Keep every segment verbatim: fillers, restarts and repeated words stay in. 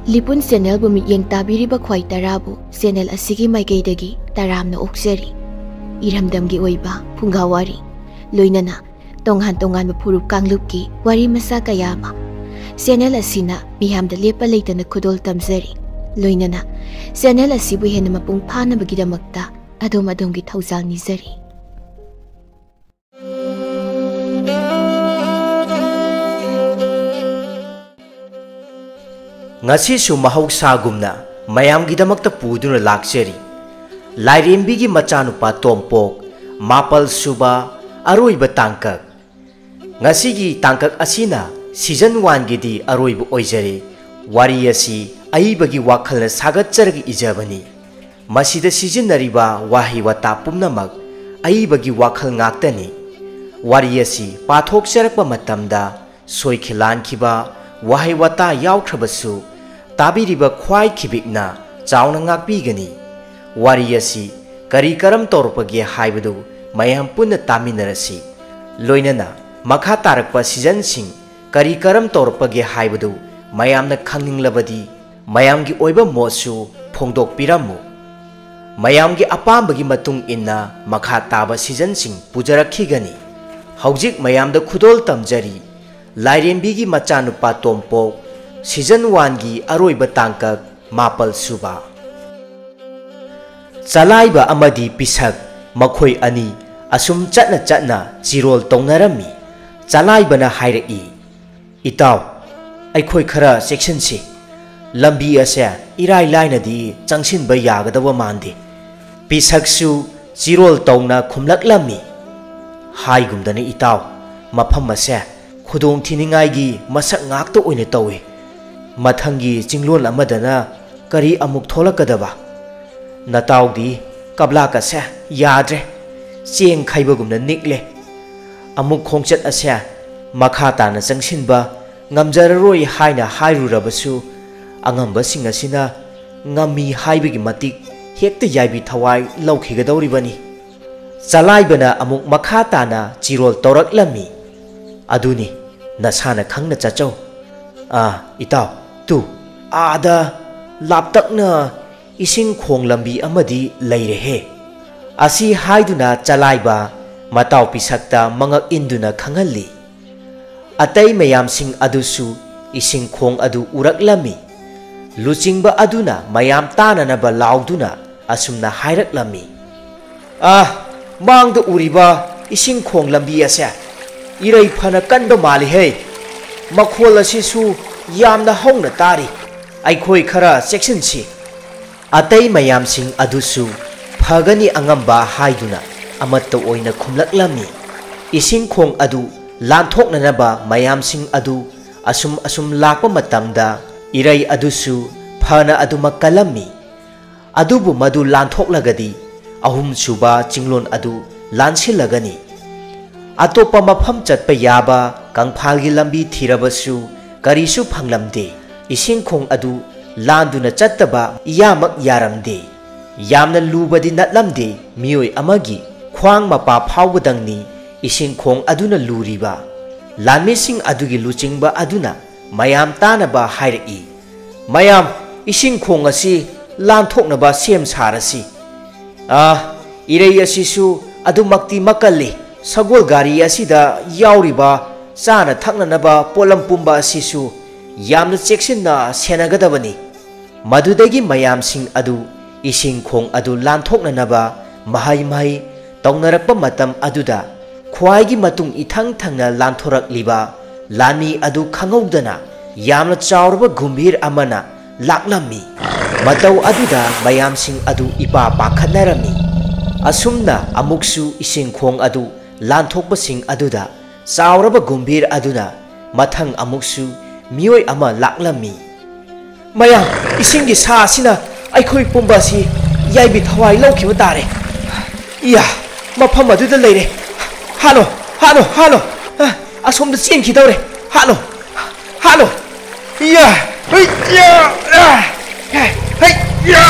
ꯂꯤꯄꯨꯟ ꯆꯦꯅꯦꯜꯕꯨ ꯃꯤꯠꯌꯦꯡ ꯇꯥꯕꯤꯔꯤꯕ ꯈ꯭ꯋꯥꯏ ꯇꯔꯥꯕꯨ ꯆꯦꯅꯦꯜ ꯑꯁꯤꯒꯤ ꯃꯥꯏꯀꯩꯗꯒꯤ ꯇꯔꯥꯝꯅ ꯑꯣꯛꯆꯔꯤ꯫ ꯏꯔꯝꯗꯝꯒꯤ ꯑꯣꯏꯕ ꯐꯨꯡꯒꯥ ꯋꯥꯔꯤ, ꯂꯣꯏꯅꯅ ꯇꯣꯉꯥꯟ ꯇꯣꯉꯥꯟꯕ ꯐꯨꯔꯨꯞ ꯀꯥꯡꯂꯨꯞꯀꯤ ꯋꯥꯔꯤ ꯃꯆꯥ ꯀꯌꯥ ꯑꯃ ꯆꯦꯅꯦꯜ ꯑꯁꯤꯅ ꯃꯤꯌꯥꯝꯗ ꯂꯦꯞꯄ ꯂꯩꯇꯅ ꯈꯨꯗꯣꯜ ꯇꯝꯖꯔꯤ꯫ ꯂꯣꯏꯅꯅ ꯆꯦꯅꯦꯜ ꯑꯁꯤꯕꯨ ꯍꯦꯟꯅ ꯃꯄꯨꯡ ꯐꯥꯅꯕꯒꯤꯗꯃꯛꯇ ꯑꯗꯣꯝ ꯑꯗꯣꯝꯒꯤ ꯊꯧꯖꯥꯜ ꯅꯤꯖꯔꯤ꯫ ꯉꯁꯤꯁꯨ ꯃꯍꯧꯁꯥꯒꯨꯝꯅ ꯃꯌꯥꯝꯒꯤꯗꯃꯛꯇ ꯄꯨꯗꯨꯅ ꯂꯥꯛꯆꯔꯤ꯫ ꯂꯥꯏꯔꯦꯝꯕꯤꯒꯤ ꯃꯆꯥꯅꯨꯄꯥ ꯇꯣꯝꯄꯣꯛ, ꯃꯥꯄꯜ ꯁꯨꯕ, ꯑꯔꯣꯏꯕ ꯇꯥꯡꯀꯛ꯫ ꯉꯁꯤꯒꯤ ꯇꯥꯡꯀꯛ ꯑꯁꯤꯅ ꯁꯤꯖꯟ ꯋꯥꯟꯒꯤꯗꯤ ꯑꯔꯣꯏꯕ ꯑꯣꯏꯖꯔꯦ꯫ ꯋꯥꯔꯤ ꯑꯁꯤ ꯑꯏꯕꯒꯤ ꯋꯥꯈꯜꯅ ꯁꯥꯒꯠꯆꯔꯒ ꯏꯖꯕꯅꯤ꯫ ꯃꯁꯤꯗ ꯁꯤꯖꯤꯟꯅꯔꯤꯕ ꯋꯥꯍꯩ ꯋꯥꯇꯥ ꯄꯨꯝꯅꯃꯛ ꯑꯏꯕꯒꯤ ꯋꯥꯈꯜ ꯉꯥꯛꯇꯅꯤ꯫ ꯋꯥꯔꯤ ꯑꯁꯤ ꯄꯥꯊꯣꯛꯆꯔꯛꯄ ꯃꯇꯝꯗ ꯁꯣꯏꯈꯤ ꯂꯥꯟꯈꯤꯕ ꯋꯥꯍꯩ ꯋꯥꯇꯥ ꯌꯥꯎꯈ꯭ꯔꯕꯁꯨ ꯇꯥꯕꯤꯔꯤꯕ ꯈ꯭ꯋꯥꯏ ꯈꯤꯕꯤꯛꯅ ꯆꯥꯎꯅ ꯉꯥꯛꯄꯤꯒꯅꯤ꯫ ꯋꯥꯔꯤ ꯑꯁꯤ ꯀꯔꯤ ꯀꯔꯝ ꯇꯧꯔꯛꯄꯒꯦ ꯍꯥꯏꯕꯗꯨ ꯃꯌꯥꯝ ꯄꯨꯟꯅ ꯇꯥꯃꯤꯟꯅꯔꯁꯤ꯫ ꯂꯣꯏꯅꯅ ꯃꯈꯥ ꯇꯥꯔꯛꯄ ꯁꯤꯖꯟꯁꯤꯡ ꯀꯔꯤ ꯀꯔꯝ ꯇꯧꯔꯛꯄꯒꯦ ꯍꯥꯏꯕꯗꯨ ꯃꯌꯥꯝꯅ ꯈꯪꯅꯤꯡꯂꯕꯗꯤ ꯃꯌꯥꯝꯒꯤ ꯑꯣꯏꯕ ꯃꯣꯠꯁꯨ ꯐꯣꯡꯗꯣꯛꯄꯤꯔꯝꯃꯨ꯫ ꯃꯌꯥꯝꯒꯤ ꯑꯄꯥꯝꯕꯒꯤ ꯃꯇꯨꯡ ꯏꯟꯅ ꯃꯈꯥ ꯇꯥꯕ ꯁꯤꯖꯟꯁꯤꯡ ꯄꯨꯖꯔꯛꯈꯤꯒꯅꯤ꯫ ꯍꯧꯖꯤꯛ ꯃꯌꯥꯝꯗ ꯈꯨꯗꯣꯜ ꯇꯝꯖꯔꯤ, ꯂꯥꯏꯔꯦꯝꯕꯤꯒꯤ ꯃꯆꯥꯅꯨꯄꯥ ꯇꯣꯝꯄꯣꯛ ꯁꯤꯖꯟ ꯋꯥꯟꯒꯤ ꯑꯔꯣꯏꯕ ꯇꯥꯡꯀꯛ ꯃꯥꯄꯜ ꯁꯨꯕ꯫ ꯆꯂꯥꯏꯕ ꯑꯃꯗꯤ ꯄꯤꯁꯛ ꯃꯈꯣꯏ ꯑꯅꯤ ꯑꯁꯨꯝ ꯆꯠꯅ ꯆꯠꯅ ꯆꯤꯔꯣꯜ ꯇꯧꯅꯔꯝꯃꯤ꯫ ꯆꯂꯥꯏꯕꯅ ꯍꯥꯏꯔꯛꯏ, "ꯏꯇꯥꯎ, ꯑꯩꯈꯣꯏ ꯈꯔ ꯆꯦꯛꯁꯤꯟꯁꯤ꯫ ꯂꯝꯕꯤ ꯑꯁꯦ ꯏꯔꯥꯏ ꯂꯥꯏꯅꯗꯤ ꯆꯪꯁꯤꯟꯕ ꯌꯥꯒꯗꯕ ꯃꯥꯟꯗꯦ꯫" ꯄꯤꯁꯛꯁꯨ ꯆꯤꯔꯣꯜ ꯇꯧꯅ ꯈꯨꯝꯂꯛꯂꯝꯃꯤ, "ꯍꯥꯏꯒꯨꯝꯗꯅ ꯏꯇꯥꯎ, ꯃꯐꯝ ꯑꯁꯦ ꯈꯨꯗꯣꯡ ꯊꯤꯅꯤꯡꯉꯥꯏꯒꯤ ꯃꯁꯛ ꯉꯥꯛꯇ ꯑꯣꯏꯅ ꯇꯧꯏ꯫ ꯃꯊꯪꯒꯤ ꯆꯤꯡꯂꯣꯟ ꯑꯃꯗꯅ ꯀꯔꯤ ꯑꯃꯨꯛ ꯊꯣꯛꯂꯛꯀꯗꯕ? ꯅꯇꯥꯎꯗꯤ ꯀꯞꯂꯥꯛ ꯑꯁꯦ ꯌꯥꯗ꯭ꯔꯦ, ꯆꯦꯡ ꯈꯩꯕꯒꯨꯝꯅ ꯅꯤꯛꯂꯦ꯫ ꯑꯃꯨꯛ ꯈꯣꯡꯆꯠ ꯑꯁꯦ ꯃꯈꯥ ꯇꯥꯅ ꯆꯪꯁꯤꯟꯕ ꯉꯝꯖꯔꯔꯣꯏ ꯍꯥꯏꯅ ꯍꯥꯏꯔꯨꯔꯕꯁꯨ, ꯑꯉꯝꯕꯁꯤꯡ ꯑꯁꯤꯅ ꯉꯝꯃꯤ ꯍꯥꯏꯕꯒꯤ ꯃꯇꯤꯛ ꯍꯦꯛꯇ ꯌꯥꯏꯕꯤ ꯊꯋꯥꯏ ꯂꯧꯈꯤꯒꯗꯧꯔꯤꯕꯅꯤ꯫" ꯆꯂꯥꯏꯕꯅ ꯑꯃꯨꯛ ꯃꯈꯥ ꯇꯥꯅ ꯆꯤꯔꯣꯜ ꯇꯧꯔꯛꯂꯝꯃꯤ, "ꯑꯗꯨꯅꯤ, ꯅꯁꯥꯅ ꯈꯪꯅ ꯆꯠꯆꯧ꯫ ꯑꯥ, ꯏꯇꯥꯎ, ꯇꯨ, "ꯑꯥꯗ ꯂꯥꯞꯇꯛꯅ ꯏꯁꯤꯡ ꯈꯣꯡ ꯂꯝꯕꯤ ꯑꯃꯗꯤ ꯂꯩꯔꯦꯍꯦ" ꯑꯁꯤ ꯍꯥꯏꯗꯨꯅ ꯆꯂꯥꯏꯕ ꯃꯇꯥꯎ ꯄꯤꯁꯛꯇ ꯃꯉꯛ ꯏꯟꯗꯨꯅ ꯈꯪꯍꯜꯂꯤ꯫ ꯑꯇꯩ ꯃꯌꯥꯝꯁꯤꯡ ꯑꯗꯨꯁꯨ ꯏꯁꯤꯡ ꯈꯣꯡ ꯑꯗꯨ ꯎꯔꯛꯂꯝꯃꯤ꯫ ꯂꯨꯆꯤꯡꯕ ꯑꯗꯨꯅ ꯃꯌꯥꯝ ꯇꯥꯅꯅꯕ ꯂꯥꯎꯗꯨꯅ ꯑꯁꯨꯝꯅ ꯍꯥꯏꯔꯛꯂꯝꯃꯤ, "ꯑꯥ, ꯃꯥꯡꯗ ꯎꯔꯤꯕ ꯏꯁꯤꯡ ꯈꯣꯡ ꯂꯝꯕꯤ ꯑꯁꯦ ꯏꯔꯩ ꯐꯅ ꯀꯟꯕ ꯃꯥꯜꯂꯤꯍꯦ꯫ ꯃꯈꯣꯜ ꯑꯁꯤꯁꯨ ꯌꯥꯝꯅ ꯍꯧꯅ ꯇꯥꯔꯤ꯫ ꯑꯩꯈꯣꯏ ꯈꯔ ꯆꯦꯛꯁꯤꯟꯁꯤ"꯫ ꯑꯇꯩ ꯃꯌꯥꯝꯁꯤꯡ ꯑꯗꯨꯁꯨ "ꯐꯒꯅꯤ ꯑꯉꯝꯕ" ꯍꯥꯏꯗꯨꯅ ꯑꯃꯠꯇ ꯑꯣꯏꯅ ꯈꯨꯝꯂꯛꯂꯝꯃꯤ꯫ ꯏꯁꯤꯡ ꯈꯣꯡ ꯑꯗꯨ ꯂꯥꯟꯊꯣꯛꯅꯅꯕ ꯃꯌꯥꯝꯁꯤꯡ ꯑꯗꯨ ꯑꯁꯨꯝ ꯑꯁꯨꯝ ꯂꯥꯛꯄ ꯃꯇꯝꯗ ꯏꯔꯩ ꯑꯗꯨꯁꯨ ꯐꯅ ꯑꯗꯨꯃꯛ ꯀꯜꯂꯝꯃꯤ꯫ ꯑꯗꯨꯕꯨ ꯃꯗꯨ ꯂꯥꯟꯊꯣꯛꯂꯒꯗꯤ ꯑꯍꯨꯝꯁꯨꯕ ꯆꯤꯡꯂꯣꯟ ꯑꯗꯨ ꯂꯥꯟꯁꯤꯜꯂꯒꯅꯤ꯫ ꯑꯇꯣꯞꯄ ꯃꯐꯝ ꯆꯠꯄ ꯌꯥꯕ ꯀꯪꯐꯥꯜꯒꯤ ꯂꯝꯕꯤ ꯊꯤꯔꯕꯁꯨ ꯀꯔꯤꯁꯨ ꯐꯪꯂꯝꯗꯦ꯫ ꯏꯁꯤꯡ ꯈꯣꯡ ꯑꯗꯨ ꯂꯥꯟꯗꯨꯅ ꯆꯠꯇꯕ ꯏꯌꯥꯃꯛ ꯌꯥꯔꯝꯗꯦ꯫ ꯌꯥꯝꯅ ꯂꯨꯕꯗꯤ ꯅꯠꯂꯝꯗꯦ, ꯃꯤꯑꯣꯏ ꯑꯃꯒꯤ ꯈ꯭ꯋꯥꯡ ꯃꯄꯥ ꯐꯥꯎꯕꯗꯪꯅꯤ ꯏꯁꯤꯡ ꯈꯣꯡ ꯑꯗꯨꯅ ꯂꯨꯔꯤꯕ꯫ ꯂꯥꯟꯃꯤꯁꯤꯡ ꯑꯗꯨꯒꯤ ꯂꯨꯆꯤꯡꯕ ꯑꯗꯨꯅ ꯃꯌꯥꯝ ꯇꯥꯅꯕ ꯍꯥꯏꯔꯛꯏ, "ꯃꯌꯥꯝ, ꯏꯁꯤꯡ ꯈꯣꯡ ꯑꯁꯤ ꯂꯥꯟꯊꯣꯛꯅꯕ ꯁꯦꯝ ꯁꯥꯔꯁꯤ꯫ ꯑꯥ, ꯏꯔꯩ ꯑꯁꯤꯁꯨ ꯑꯗꯨꯃꯛꯇꯤ ꯃꯀꯜꯂꯤ꯫ ꯁꯒꯣꯜ ꯒꯥꯔꯤ ꯑꯁꯤꯗ ꯌꯥꯎꯔꯤꯕ ꯆꯥꯅ ꯊꯛꯅꯅꯕ ꯄꯣꯠꯂꯝ ꯄꯨꯝꯕ ꯑꯁꯤꯁꯨ ꯌꯥꯝꯅ ꯆꯦꯛꯁꯤꯟꯅ ꯁꯦꯟꯅꯒꯗꯕꯅꯤ"꯫ ꯃꯗꯨꯗꯒꯤ ꯃꯌꯥꯝꯁꯤꯡ ꯑꯗꯨ ꯏꯁꯤꯡ ꯈꯣꯡ ꯑꯗꯨ ꯂꯥꯟꯊꯣꯛꯅꯅꯕ ꯃꯍꯩ ꯃꯍꯩ ꯇꯧꯅꯔꯛꯄ ꯃꯇꯝ ꯑꯗꯨꯗ, ꯈ꯭ꯋꯥꯏꯒꯤ ꯃꯇꯨꯡ ꯏꯊꯪ ꯊꯪꯅ ꯂꯥꯟꯊꯣꯔꯛꯂꯤꯕ ꯂꯥꯟꯃꯤ ꯑꯗꯨ ꯈꯪꯍꯧꯗꯅ ꯌꯥꯝꯅ ꯆꯥꯎꯔꯕ ꯒꯨꯝꯚꯤꯔ ꯑꯃꯅ ꯂꯥꯛꯂꯝꯃꯤ꯫ ꯃꯇꯧ ꯑꯗꯨꯗ ꯃꯌꯥꯝꯁꯤꯡ ꯑꯗꯨ ꯏꯄꯥ ꯄꯥꯈꯠꯅꯔꯝꯃꯤ꯫ ꯑꯁꯨꯝꯅ ꯑꯃꯨꯛꯁꯨ ꯏꯁꯤꯡ ꯈꯣꯡ ꯑꯗꯨ ꯂꯥꯟꯊꯣꯛꯄꯁꯤꯡ ꯑꯗꯨꯗ ꯆꯥꯎꯔꯕ ꯒꯨꯝꯚꯤꯔ ꯑꯗꯨꯅ ꯃꯊꯪ ꯑꯃꯨꯛꯁꯨ ꯃꯤꯑꯣꯏ ꯑꯃ ꯂꯥꯛꯂꯝꯃꯤ꯫ "ꯃꯌꯥꯝ, ꯏꯁꯤꯡꯒꯤ ꯁꯥ ꯑꯁꯤꯅ ꯑꯩꯈꯣꯏ ꯄꯨꯝꯕ ꯑꯁꯤ ꯌꯥꯏꯕꯤ ꯊꯋꯥꯏ ꯂꯧꯈꯤꯕ ꯇꯥꯔꯦ꯫ ꯏꯌꯥ, ꯃꯐꯝ ꯑꯗꯨꯗ ꯂꯩꯔꯦ꯫ ꯍꯥꯠꯂꯣ, ꯍꯥꯠꯂꯣ, ꯍꯥꯠꯂꯣ꯫ ꯑ, ꯑꯁꯣꯝꯗ ꯆꯦꯟꯈꯤꯗꯧꯔꯦ꯫ ꯍꯥꯠꯂꯣ, ꯍꯥꯠꯂꯣ꯫ ꯏꯌꯥ, ꯍꯩ, ꯏꯌꯥ, ꯑ, ꯍꯩ, ꯏꯌꯥ꯫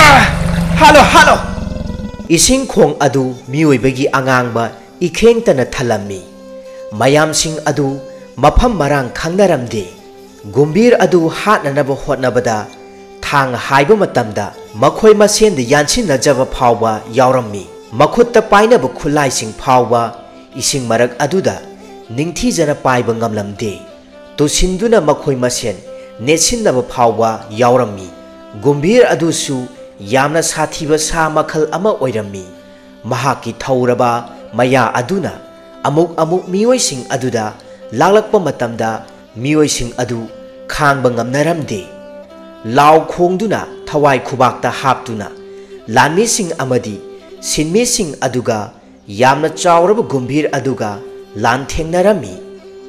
ꯍꯥꯠꯂꯣ, ꯍꯥꯠꯂꯣ"꯫ ꯏꯁꯤꯡ ꯈꯣꯡ ꯑꯗꯨ ꯃꯤꯑꯣꯏꯕꯒꯤ ꯑꯉꯥꯡꯕ ꯏꯈꯦꯡꯇꯅ ꯊꯜꯂꯝꯃꯤ꯫ ꯃꯌꯥꯝꯁꯤꯡ ꯑꯗꯨ ꯃꯐꯝ ꯃꯔꯥꯡ ꯈꯪꯅꯔꯝꯗꯦ꯫ ꯒꯨꯝꯚꯤꯔ ꯑꯗꯨ ꯍꯥꯠꯅꯅꯕ ꯍꯣꯠꯅꯕꯗ ꯊꯥꯡ ꯍꯥꯏꯕ ꯃꯇꯝꯗ ꯃꯈꯣꯏ ꯃꯁꯦꯟꯗ ꯌꯥꯟꯁꯤꯟꯅꯖꯕ ꯐꯥꯎꯕ ꯌꯥꯎꯔꯝꯃꯤ꯫ ꯃꯈꯨꯠꯇ ꯄꯥꯏꯅꯕ ꯈꯨꯠꯂꯥꯏꯁꯤꯡ ꯐꯥꯎꯕ ꯏꯁꯤꯡ ꯃꯔꯛ ꯑꯗꯨꯗ ꯅꯤꯡꯊꯤꯖꯅ ꯄꯥꯏꯕ ꯉꯝꯂꯝꯗꯦ꯫ ꯇꯨꯁꯤꯟꯗꯨꯅ ꯃꯈꯣꯏ ꯃꯁꯦꯟ ꯅꯦꯠꯁꯤꯟꯅꯕ ꯐꯥꯎꯕ ꯌꯥꯎꯔꯝꯃꯤ꯫ ꯒꯨꯝꯚꯤꯔ ꯑꯗꯨꯁꯨ ꯌꯥꯝꯅ ꯁꯥꯊꯤꯕ ꯁꯥ ꯃꯈꯜ ꯑꯃ ꯑꯣꯏꯔꯝꯃꯤ꯫ ꯃꯍꯥꯛꯀꯤ ꯊꯧꯔꯕ ꯃꯌꯥ ꯑꯗꯨꯅ ꯑꯃꯨꯛ ꯑꯃꯨꯛ ꯃꯤꯑꯣꯏꯁꯤꯡ ꯑꯗꯨꯗ ꯂꯥꯛꯂꯛꯄ ꯃꯇꯝꯗ, ꯃꯤꯑꯣꯏꯁꯤꯡ ꯑꯗꯨ ꯈꯥꯡꯕ ꯉꯝꯅꯔꯝꯗꯦ꯫ ꯂꯥꯎ ꯈꯣꯡꯗꯨꯅ, ꯊꯋꯥꯏ ꯈꯨꯕꯥꯛꯇ ꯍꯥꯞꯇꯨꯅ, ꯂꯥꯟꯃꯤꯁꯤꯡ ꯑꯃꯗꯤ ꯁꯤꯟꯃꯤꯁꯤꯡ ꯑꯗꯨꯒ ꯌꯥꯝꯅ ꯆꯥꯎꯔꯕ ꯒꯨꯝꯚꯤꯔ ꯑꯗꯨꯒ ꯂꯥꯟꯊꯦꯡꯅꯔꯝꯃꯤ꯫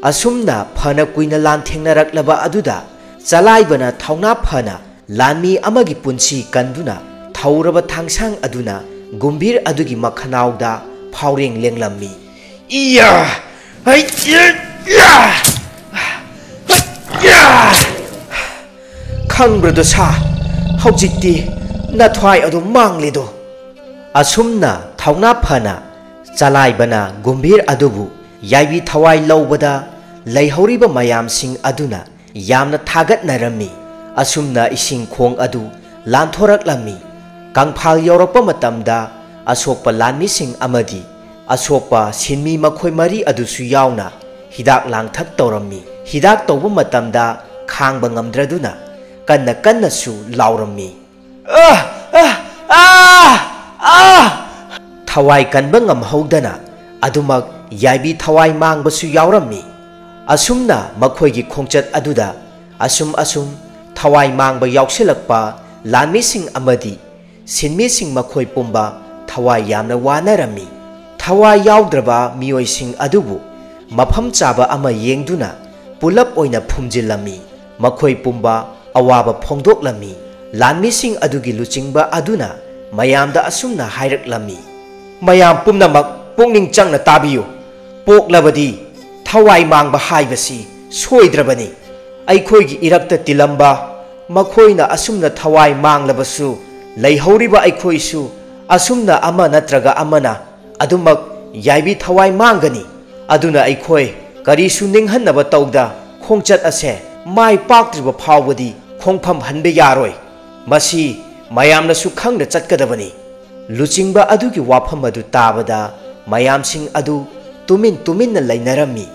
ꯑꯁꯨꯝꯅ ꯐꯅ ꯀꯨꯏꯅ ꯂꯥꯟꯊꯦꯡꯅꯔꯛꯂꯕ ꯑꯗꯨꯗ, ꯆꯂꯥꯏꯕꯅ ꯊꯧꯅꯥ ꯐꯅ ꯂꯥꯟꯃꯤ ꯑꯃꯒꯤ ꯄꯨꯟꯁꯤ ꯀꯟꯗꯨꯅ ꯊꯧꯔꯕ ꯊꯥꯡꯁꯥꯡ ꯑꯗꯨꯅ ꯒꯨꯝꯚꯤꯔ ꯑꯗꯨꯒꯤ ꯃꯈꯅꯥꯎꯗ ꯐꯥꯎꯔꯦꯡ ꯂꯦꯡꯂꯝꯃꯤ꯫ "ꯏꯌꯥ! ꯍꯩ! ꯏꯌꯥ! ꯏꯌꯥ! ꯈꯪꯕ꯭ꯔꯗꯣ ꯁꯥ, ꯍꯧꯖꯤꯛꯇꯤ ꯅꯊ꯭ꯋꯥꯏ ꯑꯗꯨ ꯃꯥꯡꯂꯦꯗꯣ!" ꯑꯁꯨꯝꯅ ꯊꯧꯅꯥ ꯐꯅ ꯆꯂꯥꯏꯕꯅ ꯒꯨꯝꯚꯤꯔ ꯑꯗꯨꯕꯨ ꯌꯥꯏꯕꯤ ꯊꯋꯥꯏ ꯂꯧꯕꯗ ꯂꯩꯍꯧꯔꯤꯕ ꯃꯌꯥꯝꯁꯤꯡ ꯑꯗꯨꯅ ꯌꯥꯝꯅ ꯊꯥꯒꯠꯅꯔꯝꯃꯤ꯫ ꯑꯁꯨꯝꯅ ꯏꯁꯤꯡ ꯈꯣꯡ ꯑꯗꯨ ꯂꯥꯟꯊꯣꯔꯛꯂꯝꯃꯤ꯫ ꯀꯪꯐꯥꯜ ꯌꯧꯔꯛꯄ ꯃꯇꯝꯗ, ꯑꯁꯣꯛꯄ ꯂꯥꯟꯃꯤꯁꯤꯡ ꯑꯃꯗꯤ ꯑꯁꯣꯛꯄ ꯁꯤꯟꯃꯤ ꯃꯈꯣꯏ ꯃꯔꯤ ꯑꯗꯨꯁꯨ ꯌꯥꯎꯅ ꯍꯤꯗꯥꯛ ꯂꯥꯡꯊꯛ ꯇꯧꯔꯝꯃꯤ꯫ ꯍꯤꯗꯥꯛ ꯇꯧꯕ ꯃꯇꯝꯗ ꯈꯥꯡꯕ ꯉꯝꯗ꯭ꯔꯗꯨꯅ ꯀꯟꯅ ꯀꯟꯅꯁꯨ ꯂꯥꯎꯔꯝꯃꯤ꯫ "ꯑꯥ! ꯑꯥ! ꯑꯥ! ꯑꯥ!" ꯊꯋꯥꯏ ꯀꯟꯕ ꯉꯝꯍꯧꯗꯅ ꯑꯗꯨꯃꯛ ꯌꯥꯏꯕꯤ ꯊꯋꯥꯏ ꯃꯥꯡꯕꯁꯨ ꯌꯥꯎꯔꯝꯃꯤ꯫ ꯑꯁꯨꯝꯅ ꯃꯈꯣꯏꯒꯤ ꯈꯣꯡꯆꯠ ꯑꯗꯨꯗ ꯑꯁꯨꯝ ꯑꯁꯨꯝ ꯊꯋꯥꯏ ꯃꯥꯡꯕ ꯌꯥꯎꯁꯤꯜꯂꯛꯄ ꯂꯥꯟꯃꯤꯁꯤꯡ ꯑꯃꯗꯤ ꯁꯤꯟꯃꯤꯁꯤꯡ ꯃꯈꯣꯏ ꯄꯨꯝꯕ ꯊꯋꯥꯏ ꯌꯥꯝꯅ ꯋꯥꯅꯔꯝꯃꯤ꯫ ꯊꯋꯥꯏ ꯌꯥꯎꯗ꯭ꯔꯕ ꯃꯤꯑꯣꯏꯁꯤꯡ ꯑꯗꯨꯕꯨ ꯃꯐꯝ ꯆꯥꯕ ꯑꯃ ꯌꯦꯡꯗꯨꯅ ꯄꯨꯂꯞ ꯑꯣꯏꯅ ꯐꯨꯝꯖꯤꯜꯂꯝꯃꯤ꯫ ꯃꯈꯣꯏ ꯄꯨꯝꯕ ꯑꯋꯥꯕ ꯐꯣꯡꯗꯣꯛꯂꯝꯃꯤ꯫ ꯂꯥꯟꯃꯤꯁꯤꯡ ꯑꯗꯨꯒꯤ ꯂꯨꯆꯤꯡꯕ ꯑꯗꯨꯅ ꯃꯌꯥꯝꯗ ꯑꯁꯨꯝꯅ ꯍꯥꯏꯔꯛꯂꯝꯃꯤ, "ꯃꯌꯥꯝ ꯄꯨꯝꯅꯃꯛ ꯄꯨꯛꯅꯤꯡ ꯆꯪꯅ ꯇꯥꯕꯤꯌꯨ꯫ ꯄꯣꯛꯂꯕꯗꯤ ꯊꯋꯥꯏ ꯃꯥꯡꯕ ꯍꯥꯏꯕꯁꯤ ꯁꯣꯏꯗ꯭ꯔꯕꯅꯤ꯫ ꯑꯩꯈꯣꯏꯒꯤ ꯏꯔꯛꯇ ꯇꯤꯜꯂꯝꯕ ꯃꯈꯣꯏꯅ ꯑꯁꯨꯝꯅ ꯊꯋꯥꯏ ꯃꯥꯡꯂꯕꯁꯨ, ꯂꯩꯍꯧꯔꯤꯕ ꯑꯩꯈꯣꯏꯁꯨ ꯑꯁꯨꯝꯅ ꯑꯃ ꯅꯠꯇ꯭ꯔꯒ ꯑꯃꯅ ꯑꯗꯨꯃꯛ ꯌꯥꯏꯕꯤ ꯊꯋꯥꯏ ꯃꯥꯡꯒꯅꯤ꯫ ꯑꯗꯨꯅ ꯑꯩꯈꯣꯏ ꯀꯔꯤꯁꯨ ꯅꯤꯡꯍꯟꯅꯕ ꯇꯧꯗ ꯈꯣꯡꯆꯠ ꯑꯁꯦ ꯃꯥꯏ ꯄꯥꯛꯇ꯭ꯔꯤꯕ ꯐꯥꯎꯕꯗꯤ ꯈꯣꯡꯐꯝ ꯍꯟꯕ ꯌꯥꯔꯣꯏ꯫ ꯃꯁꯤ ꯃꯌꯥꯝꯅꯁꯨ ꯈꯪꯅ ꯆꯠꯀꯗꯕꯅꯤ꯫ ꯂꯨꯆꯤꯡꯕ ꯑꯗꯨꯒꯤ ꯋꯥꯐꯝ ꯑꯗꯨ ꯇꯥꯕꯗ ꯃꯌꯥꯝꯁꯤꯡ ꯑꯗꯨ ꯇꯨꯃꯤꯟ ꯇꯨꯃꯤꯟꯅ ꯂꯩꯅꯔꯝꯃꯤ꯫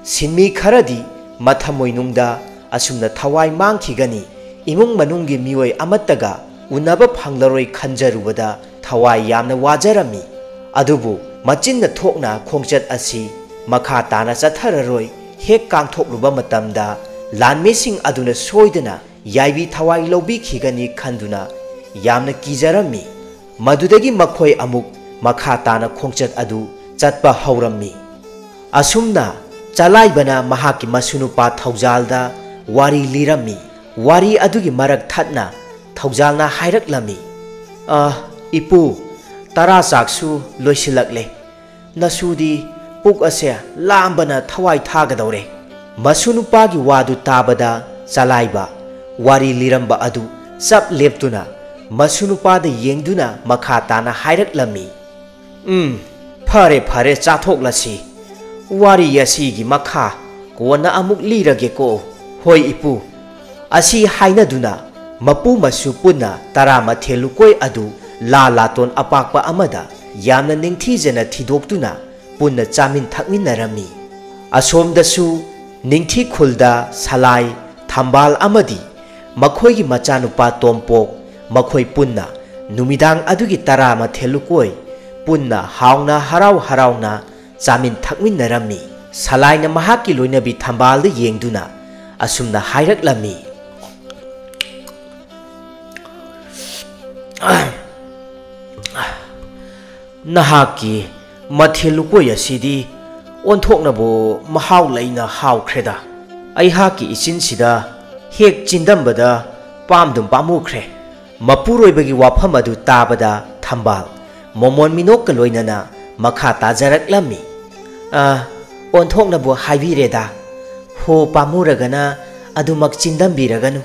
ꯁꯤꯟꯃꯤ ꯈꯔꯗꯤ ꯃꯊꯃꯣꯏꯅꯨꯡꯗ ꯑꯁꯨꯝꯅ ꯊꯋꯥꯏ ꯃꯥꯡꯈꯤꯒꯅꯤ, ꯏꯃꯨꯡ ꯃꯅꯨꯡꯒꯤ ꯃꯤꯑꯣꯏ ꯑꯃꯠꯇꯒ ꯎꯅꯕ ꯐꯪꯂꯔꯣꯏ ꯈꯟꯖꯔꯨꯕꯗ ꯊꯋꯥꯏ ꯌꯥꯝꯅ ꯋꯥꯖꯔꯝꯃꯤ꯫ ꯑꯗꯨꯕꯨ ꯃꯆꯤꯟꯅ ꯊꯣꯛꯅ ꯈꯣꯡꯆꯠ ꯑꯁꯤ ꯃꯈꯥ ꯇꯥꯅ ꯆꯠꯊꯔꯔꯣꯏ ꯍꯦꯛ ꯀꯥꯡꯊꯣꯛꯂꯨꯕ ꯃꯇꯝꯗ ꯂꯥꯟꯃꯤꯁꯤꯡ ꯑꯗꯨꯅ ꯁꯣꯏꯗꯅ ꯌꯥꯏꯕꯤ ꯊꯋꯥꯏ ꯂꯧꯕꯤꯈꯤꯒꯅꯤ ꯈꯟꯗꯨꯅ ꯌꯥꯝꯅ ꯀꯤꯖꯔꯝꯃꯤ꯫ ꯃꯗꯨꯗꯒꯤ ꯃꯈꯣꯏ ꯑꯃꯨꯛ ꯃꯈꯥ ꯇꯥꯅ ꯈꯣꯡꯆꯠ ꯑꯗꯨ ꯆꯠꯄ ꯍꯧꯔꯝꯃꯤ꯫ ꯑꯁꯨꯝꯅ ꯆꯂꯥꯏꯕꯅ ꯃꯍꯥꯛꯀꯤ ꯃꯁꯨꯅꯨꯄꯥ ꯊꯧꯖꯥꯜꯗ ꯋꯥꯔꯤ ꯂꯤꯔꯝꯃꯤ꯫ ꯋꯥꯔꯤ ꯑꯗꯨꯒꯤ ꯃꯔꯛ ꯊꯠꯅ ꯊꯧꯖꯥꯜꯅ ꯍꯥꯏꯔꯛꯂꯝꯃꯤ, "ꯑ, ꯏꯄꯨ, ꯇꯔꯥ ꯆꯥꯛꯁꯨ ꯂꯣꯏꯁꯤꯜꯂꯛꯂꯦ꯫ ꯅꯁꯨꯗꯤ ꯄꯨꯛ ꯑꯁꯦ ꯂꯥꯝꯕꯅ ꯊꯋꯥꯏ ꯊꯥꯒꯗꯧꯔꯦ꯫" ꯃꯁꯨꯅꯨꯄꯥꯒꯤ ꯋꯥꯗꯨ ꯇꯥꯕꯗ ꯆꯂꯥꯏꯕ ꯋꯥꯔꯤ ꯂꯤꯔꯝꯕ ꯑꯗꯨ ꯆꯞ ꯂꯦꯞꯇꯨꯅ ꯃꯁꯨꯅꯨꯄꯥꯗ ꯌꯦꯡꯗꯨꯅ ꯃꯈꯥ ꯇꯥꯅ ꯍꯥꯏꯔꯛꯂꯝꯃꯤ, "ꯎꯝ, ꯐꯔꯦ, ꯐꯔꯦ, ꯆꯥꯊꯣꯛꯂꯁꯤ꯫ ꯋꯥꯔꯤ ꯑꯁꯤꯒꯤ ꯃꯈꯥ ꯀꯣꯟꯅ ꯑꯃꯨꯛ ꯂꯤꯔꯒꯦꯀꯣ꯫" "ꯍꯣꯏ, ꯏꯄꯨ꯫" ꯑꯁꯤ ꯍꯥꯏꯅꯗꯨꯅ ꯃꯄꯨ ꯃꯁꯨ ꯄꯨꯟꯅ ꯇꯔꯥ ꯃꯊꯦꯜ ꯂꯨꯀꯣꯏ ꯑꯗꯨ ꯂꯥ ꯂꯥꯇꯣꯟ ꯑꯄꯥꯛꯄ ꯑꯃꯗ ꯌꯥꯝꯅ ꯅꯤꯡꯊꯤꯖꯅ ꯊꯤꯗꯣꯛꯇꯨꯅ ꯄꯨꯟꯅ ꯆꯥꯃꯤꯟ ꯊꯛꯃꯤꯟꯅꯔꯝꯃꯤ꯫ ꯑꯁꯣꯝꯗꯁꯨ ꯅꯤꯡꯊꯤ ꯈꯨꯜꯗ ꯁꯂꯥꯏ, ꯊꯝꯕꯥꯜ ꯑꯃꯗꯤ ꯃꯈꯣꯏꯒꯤ ꯃꯆꯥꯅꯨꯄꯥ ꯇꯣꯝꯄꯣꯛ, ꯃꯈꯣꯏ ꯄꯨꯟꯅ ꯅꯨꯃꯤꯗꯥꯡ ꯑꯗꯨꯒꯤ ꯇꯔꯥ ꯃꯊꯦꯜ ꯂꯨꯀꯣꯏ ꯄꯨꯟꯅ ꯍꯥꯎꯅ ꯍꯔꯥꯎ ꯍꯔꯥꯎꯅ ꯆꯥꯃꯤꯟ ꯊꯛꯃꯤꯟꯅꯔꯝꯃꯤ꯫ ꯁꯂꯥꯏꯅ ꯃꯍꯥꯛꯀꯤ ꯂꯣꯏꯅꯕꯤ ꯊꯝꯕꯥꯜꯗ ꯌꯦꯡꯗꯨꯅ ꯑꯁꯨꯝꯅ ꯍꯥꯏꯔꯛꯂꯝꯃꯤ, "ꯅꯍꯥꯛꯀꯤ ꯃꯊꯦꯜ ꯂꯨꯀꯣꯏ ꯑꯁꯤꯗꯤ ꯑꯣꯟꯊꯣꯛꯅꯕꯨ ꯃꯍꯥꯎ ꯂꯩꯅ ꯍꯥꯎꯈ꯭ꯔꯦꯗ꯫ ꯑꯩꯍꯥꯛꯀꯤ ꯏꯆꯤꯟꯁꯤꯗ ꯍꯦꯛ ꯆꯤꯟꯗꯝꯕꯗ ꯄꯥꯝꯗꯨꯝ ꯄꯥꯝꯃꯨꯈ꯭ꯔꯦ꯫" ꯃꯄꯨꯔꯣꯏꯕꯒꯤ ꯋꯥꯐꯝ ꯑꯗꯨ ꯇꯥꯕꯗ ꯊꯝꯕꯥꯜ ꯃꯣꯃꯣꯟ ꯃꯤꯅꯣꯛꯀ ꯂꯣꯏꯅꯅ ꯃꯈꯥ ꯇꯥꯖꯔꯛꯂꯝꯃꯤ, "ꯑ, ꯑꯣꯟꯊꯣꯛꯅꯕꯨ ꯍꯥꯏꯕꯤꯔꯦꯗ꯫ ꯍꯣ, ꯄꯥꯝꯃꯨꯔꯒꯅ ꯑꯗꯨꯃꯛ ꯆꯤꯟꯗꯝꯕꯤꯔꯒꯅꯨ꯫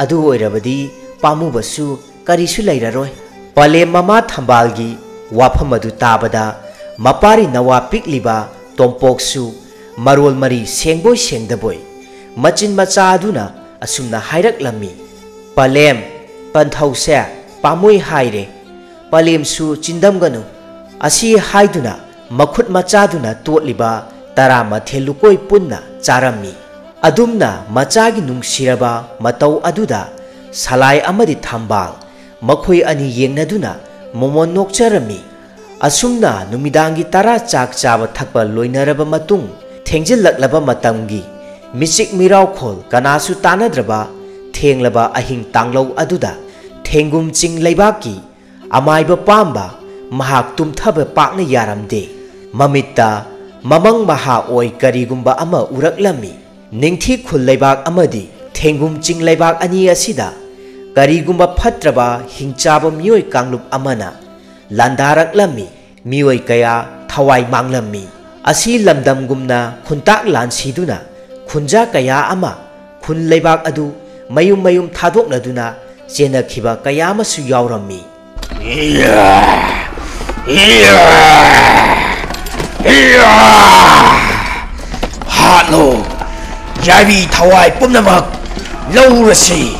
ꯑꯗꯨ ꯑꯣꯏꯔꯕꯗꯤ ꯄꯥꯝꯃꯨꯕꯁꯨ ꯀꯔꯤꯁꯨ ꯂꯩꯔꯔꯣꯏ꯫" ꯄꯂꯦꯝ ꯃꯃꯥ ꯊꯝꯕꯥꯜꯒꯤ ꯋꯥꯐꯝ ꯑꯗꯨ ꯇꯥꯕꯗ ꯃꯄꯥꯔꯤ ꯅꯋꯥ ꯄꯤꯛꯂꯤꯕ ꯇꯣꯝꯄꯣꯛꯁꯨ ꯃꯔꯣꯜ ꯃꯔꯤ ꯁꯦꯡꯕꯣꯏ ꯁꯦꯡꯗꯕꯣꯏ ꯃꯆꯤꯟ ꯃꯆꯥ ꯑꯗꯨꯅ ꯑꯁꯨꯝꯅ ꯍꯥꯏꯔꯛꯂꯝꯃꯤ, "ꯄꯂꯦꯝ, ꯄꯟꯊꯧꯁꯦ ꯄꯥꯝꯃꯨꯏ ꯍꯥꯏꯔꯦ, ꯄꯂꯦꯝꯁꯨ ꯆꯤꯟꯗꯝꯒꯅꯨ꯫ ꯑꯁꯤ ꯍꯥꯏꯗꯨꯅ ꯃꯈꯨꯠ ꯃꯆꯥꯗꯨꯅ ꯇꯣꯠꯂꯤꯕ ꯇꯔꯥ ꯃꯊꯦꯜ ꯂꯨꯀꯣꯏ ꯄꯨꯟꯅ ꯆꯥꯔꯝꯃꯤ꯫ ꯑꯗꯨꯝꯅ ꯃꯆꯥꯒꯤ ꯅꯨꯡꯁꯤꯔꯕ ꯃꯇꯧ ꯑꯗꯨꯗ ꯁꯂꯥꯏ ꯑꯃꯗꯤ ꯊꯝꯕꯥꯜ ꯃꯈꯣꯏ ꯑꯅꯤ ꯌꯦꯡꯅꯗꯨꯅ ꯃꯣꯃꯣꯟ ꯅꯣꯛꯆꯔꯝꯃꯤ꯫ ꯑꯁꯨꯝꯅ ꯅꯨꯃꯤꯗꯥꯡꯒꯤ ꯇꯔꯥ ꯆꯥꯛ ꯆꯥꯕ ꯊꯛꯄ ꯂꯣꯏꯅꯔꯕ ꯃꯇꯨꯡ, ꯊꯦꯡꯖꯤꯜꯂꯛꯂꯕ ꯃꯇꯝꯒꯤ ꯃꯤꯆꯤꯛ ꯃꯤꯔꯥꯎꯈꯣꯜ ꯀꯅꯥꯁꯨ ꯇꯥꯅꯗ꯭ꯔꯕ ꯊꯦꯡꯂꯕ ꯑꯍꯤꯡ ꯇꯥꯡꯂꯧ ꯑꯗꯨꯗ ꯊꯦꯡꯒꯨꯝ ꯆꯤꯡ ꯂꯩꯕꯥꯛꯀꯤ ꯑꯃꯥꯏꯕ ꯄꯥꯝꯕ ꯃꯍꯥꯛ ꯇꯨꯝꯊꯕ ꯄꯥꯛꯅ ꯌꯥꯔꯝꯗꯦ꯫ ꯃꯃꯤꯠꯇ ꯃꯃꯪ ꯃꯍꯥ ꯑꯣꯏ ꯀꯔꯤꯒꯨꯝꯕ ꯑꯃ ꯎꯔꯛꯂꯝꯃꯤ꯫ ꯅꯤꯡꯊꯤ ꯈꯨꯜ ꯂꯩꯕꯥꯛ ꯑꯃꯗꯤ ꯊꯦꯡꯒꯨꯝ ꯆꯤꯡ ꯂꯩꯕꯥꯛ ꯑꯅꯤ ꯑꯁꯤꯗ ꯀꯔꯤꯒꯨꯝꯕ ꯐꯠꯇ꯭ꯔꯕ ꯍꯤꯡꯆꯥꯕ ꯃꯤꯑꯣꯏ ꯀꯥꯡꯂꯨꯞ ꯑꯃꯅ ꯂꯥꯟꯗꯥꯔꯛꯂꯝꯃꯤ꯫ ꯃꯤꯑꯣꯏ ꯀꯌꯥ ꯊꯋꯥꯏ ꯃꯥꯡꯂꯝꯃꯤ꯫ ꯑꯁꯤ ꯂꯝꯗꯝꯒꯨꯝꯅ ꯈꯨꯟꯇꯥꯛ ꯂꯥꯟꯁꯤꯗꯨꯅ ꯈꯨꯟꯖꯥ ꯀꯌꯥ ꯑꯃ ꯈꯨꯟ ꯂꯩꯕꯥꯛ ꯑꯗꯨ ꯃꯌꯨꯝ ꯃꯌꯨꯝ ꯊꯥꯗꯣꯛꯅꯗꯨꯅ ꯆꯦꯟꯅꯈꯤꯕ ꯀꯌꯥ ꯑꯃꯁꯨ ꯌꯥꯎꯔꯝꯃꯤ꯫ ꯏꯌꯥ! ꯏꯌꯥ! ꯏꯌꯥ! ꯍꯥꯠꯂꯣ! ꯌꯥꯏꯕꯤ ꯊꯋꯥꯏ ꯄꯨꯝꯅꯃꯛ ꯂꯧꯔꯁꯤ!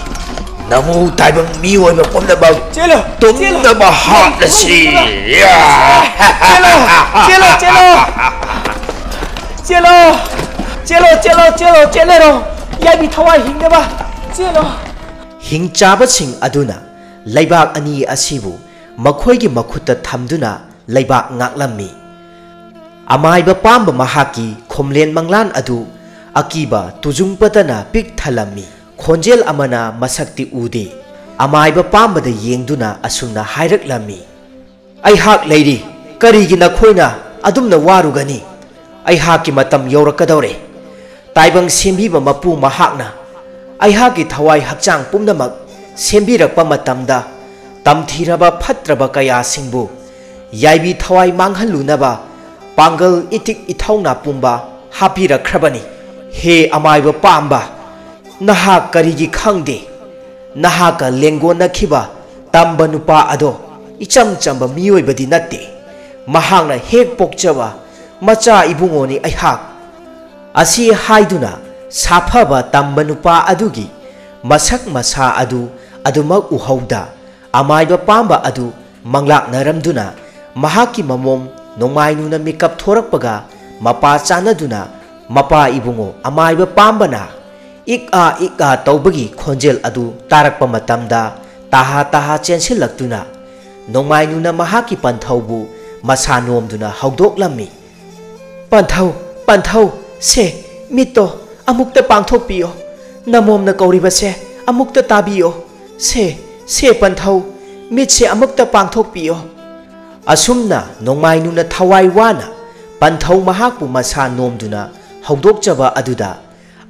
ꯅꯃꯨ ꯇꯥꯏꯕꯪ ꯃꯤꯑꯣꯏꯕ ꯄꯨꯝꯅꯃꯛ ꯆꯦꯜꯂꯣ! ꯆꯦꯜꯂꯣ! ꯇꯨꯝꯅꯕ ꯍꯥꯠꯂꯁꯤ! ꯏꯌꯥ! ꯆꯦꯜꯂꯣ! ꯆꯦꯜꯂꯣ! ꯆꯦꯜꯂꯣ! ꯆꯦꯜꯂꯣ! ꯆꯦꯜꯂꯣ! ꯆꯦꯜꯂꯣ! ꯆꯦꯜꯂꯣ! ꯆꯦꯜꯂꯔꯣ! ꯌꯥꯏꯕꯤ ꯊꯋꯥꯏ ꯍꯤꯡꯅꯕ ꯆꯦꯜꯂꯣ! ꯍꯤꯡꯆꯥꯕꯁꯤꯡ ꯑꯗꯨꯅ ꯂꯩꯕꯥꯛ ꯑꯅꯤ ꯑꯁꯤꯕꯨ ꯃꯈꯣꯏꯒꯤ ꯃꯈꯨꯠꯇ ꯊꯝꯗꯨꯅ ꯂꯩꯕꯥꯛ ꯉꯥꯛꯂꯝꯃꯤ꯫ ꯑꯃꯥꯏꯕ ꯄꯥꯝꯕ ꯃꯍꯥꯛꯀꯤ ꯈꯣꯝꯂꯦꯟ ꯃꯪꯂꯥꯟ ꯑꯗꯨ ꯑꯀꯤꯕ ꯇꯨꯖꯨꯡꯄꯇꯅ ꯄꯤꯛ ꯊꯜꯂꯝꯃꯤ꯫ ꯈꯣꯟꯖꯦꯜ ꯑꯃꯅ ꯃꯁꯛꯇꯤ ꯎꯗꯦ꯫ ꯑꯃꯥꯏꯕ ꯄꯥꯝꯕꯗ ꯌꯦꯡꯗꯨꯅ ꯑꯁꯨꯝꯅ ꯍꯥꯏꯔꯛꯂꯝꯃꯤ, "ꯑꯩꯍꯥꯛ ꯂꯩꯔꯤ꯫ ꯀꯔꯤꯒꯤ ꯅꯈꯣꯏꯅ ꯑꯗꯨꯝꯅ ꯋꯥꯔꯨꯒꯅꯤ? ꯑꯩꯍꯥꯛꯀꯤ ꯃꯇꯝ ꯌꯧꯔꯛꯀꯗꯧꯔꯦ꯫ ꯇꯥꯏꯕꯪ ꯁꯦꯝꯕꯤꯕ ꯃꯄꯨ ꯃꯍꯥꯛꯅ ꯑꯩꯍꯥꯛꯀꯤ ꯊꯋꯥꯏ ꯍꯛꯆꯥꯡ ꯄꯨꯝꯅꯃꯛ ꯁꯦꯝꯕꯤꯔꯛꯄ ꯃꯇꯝꯗ, ꯇꯝꯊꯤꯔꯕ ꯐꯠꯇ꯭ꯔꯕ ꯀꯌꯥꯁꯤꯡꯕꯨ ꯌꯥꯏꯕꯤ ꯊꯋꯥꯏ ꯃꯥꯡꯍꯜꯂꯨꯅꯕ ꯄꯥꯡꯒꯜ ꯏꯇꯤꯛ ꯏꯊꯧꯅꯥ ꯄꯨꯝꯕ ꯍꯥꯞꯄꯤꯔꯛꯈ꯭ꯔꯕꯅꯤ꯫ ꯍꯦ ꯑꯃꯥꯏꯕ ꯄꯥꯝꯕ, ꯅꯍꯥꯛ ꯀꯔꯤꯒꯤ ꯈꯪꯗꯦ? ꯅꯍꯥꯛꯀ ꯂꯦꯡꯒꯣꯟꯅꯈꯤꯕ ꯇꯝꯕ ꯅꯨꯄꯥ ꯑꯗꯣ ꯏꯆꯝ ꯆꯝꯕ ꯃꯤꯑꯣꯏꯕꯗꯤ ꯅꯠꯇꯦ꯫ ꯃꯍꯥꯛꯅ ꯍꯦꯛ ꯄꯣꯛꯆꯕ ꯃꯆꯥ ꯏꯕꯨꯡꯉꯣꯅꯤ ꯑꯩꯍꯥꯛ꯫" ꯑꯁꯤ ꯍꯥꯏꯗꯨꯅ ꯁꯥꯐꯕ ꯇꯝꯕ ꯅꯨꯄꯥ ꯑꯗꯨꯒꯤ ꯃꯁꯛ ꯃꯁꯥ ꯑꯗꯨ ꯑꯗꯨꯃꯛ ꯎꯍꯧꯗ ꯑꯃꯥꯏꯕ ꯄꯥꯝꯕ ꯑꯗꯨ ꯃꯪꯂꯥꯛꯅꯔꯝꯗꯨꯅ ꯃꯍꯥꯛꯀꯤ ꯃꯃꯣꯝ ꯅꯣꯡꯃꯥꯏꯅꯨꯅ ꯃꯤꯀꯞ ꯊꯣꯔꯛꯄꯒ ꯃꯄꯥ ꯆꯥꯟꯅꯗꯨꯅ, "ꯃꯄꯥ ꯏꯕꯨꯡꯉꯣ, ꯑꯃꯥꯏꯕ ꯄꯥꯝꯕꯅ!" ꯏꯛ ꯑꯥ ꯏꯛ ꯑꯥ ꯇꯧꯕꯒꯤ ꯈꯣꯟꯖꯦꯜ ꯑꯗꯨ ꯇꯥꯔꯛꯄ ꯃꯇꯝꯗ ꯇꯍꯥ ꯇꯍꯥ ꯆꯦꯟꯁꯤꯜꯂꯛꯇꯨꯅ ꯅꯣꯡꯃꯥꯏꯅꯨꯅ ꯃꯍꯥꯛꯀꯤ ꯄꯟꯊꯧꯕꯨ ꯃꯁꯥ ꯅꯣꯝꯗꯨꯅ ꯍꯧꯗꯣꯛꯂꯝꯃꯤ꯫ "ꯄꯟꯊꯧ, ꯄꯟꯊꯧ, ꯁꯦ, ꯃꯤꯠꯇꯣ ꯑꯃꯨꯛꯇ ꯄꯥꯡꯊꯣꯛꯄꯤꯌꯣ꯫ ꯅꯃꯣꯝꯅ ꯀꯧꯔꯤꯕꯁꯦ ꯑꯃꯨꯛꯇ ꯇꯥꯕꯤꯌꯣ꯫ ꯁꯦ, ꯁꯦ ꯄꯟꯊꯧ, ꯃꯤꯠꯁꯦ ꯑꯃꯨꯛꯇ ꯄꯥꯡꯊꯣꯛꯄꯤꯌꯣ꯫" ꯑꯁꯨꯝꯅ ꯅꯣꯡꯃꯥꯏꯅꯨꯅ ꯊꯋꯥꯏ ꯋꯥꯅ ꯄꯟꯊꯧ ꯃꯍꯥꯛꯄꯨ ꯃꯁꯥ ꯅꯣꯝꯗꯨꯅ ꯍꯧꯗꯣꯛꯆꯕ ꯑꯗꯨꯗ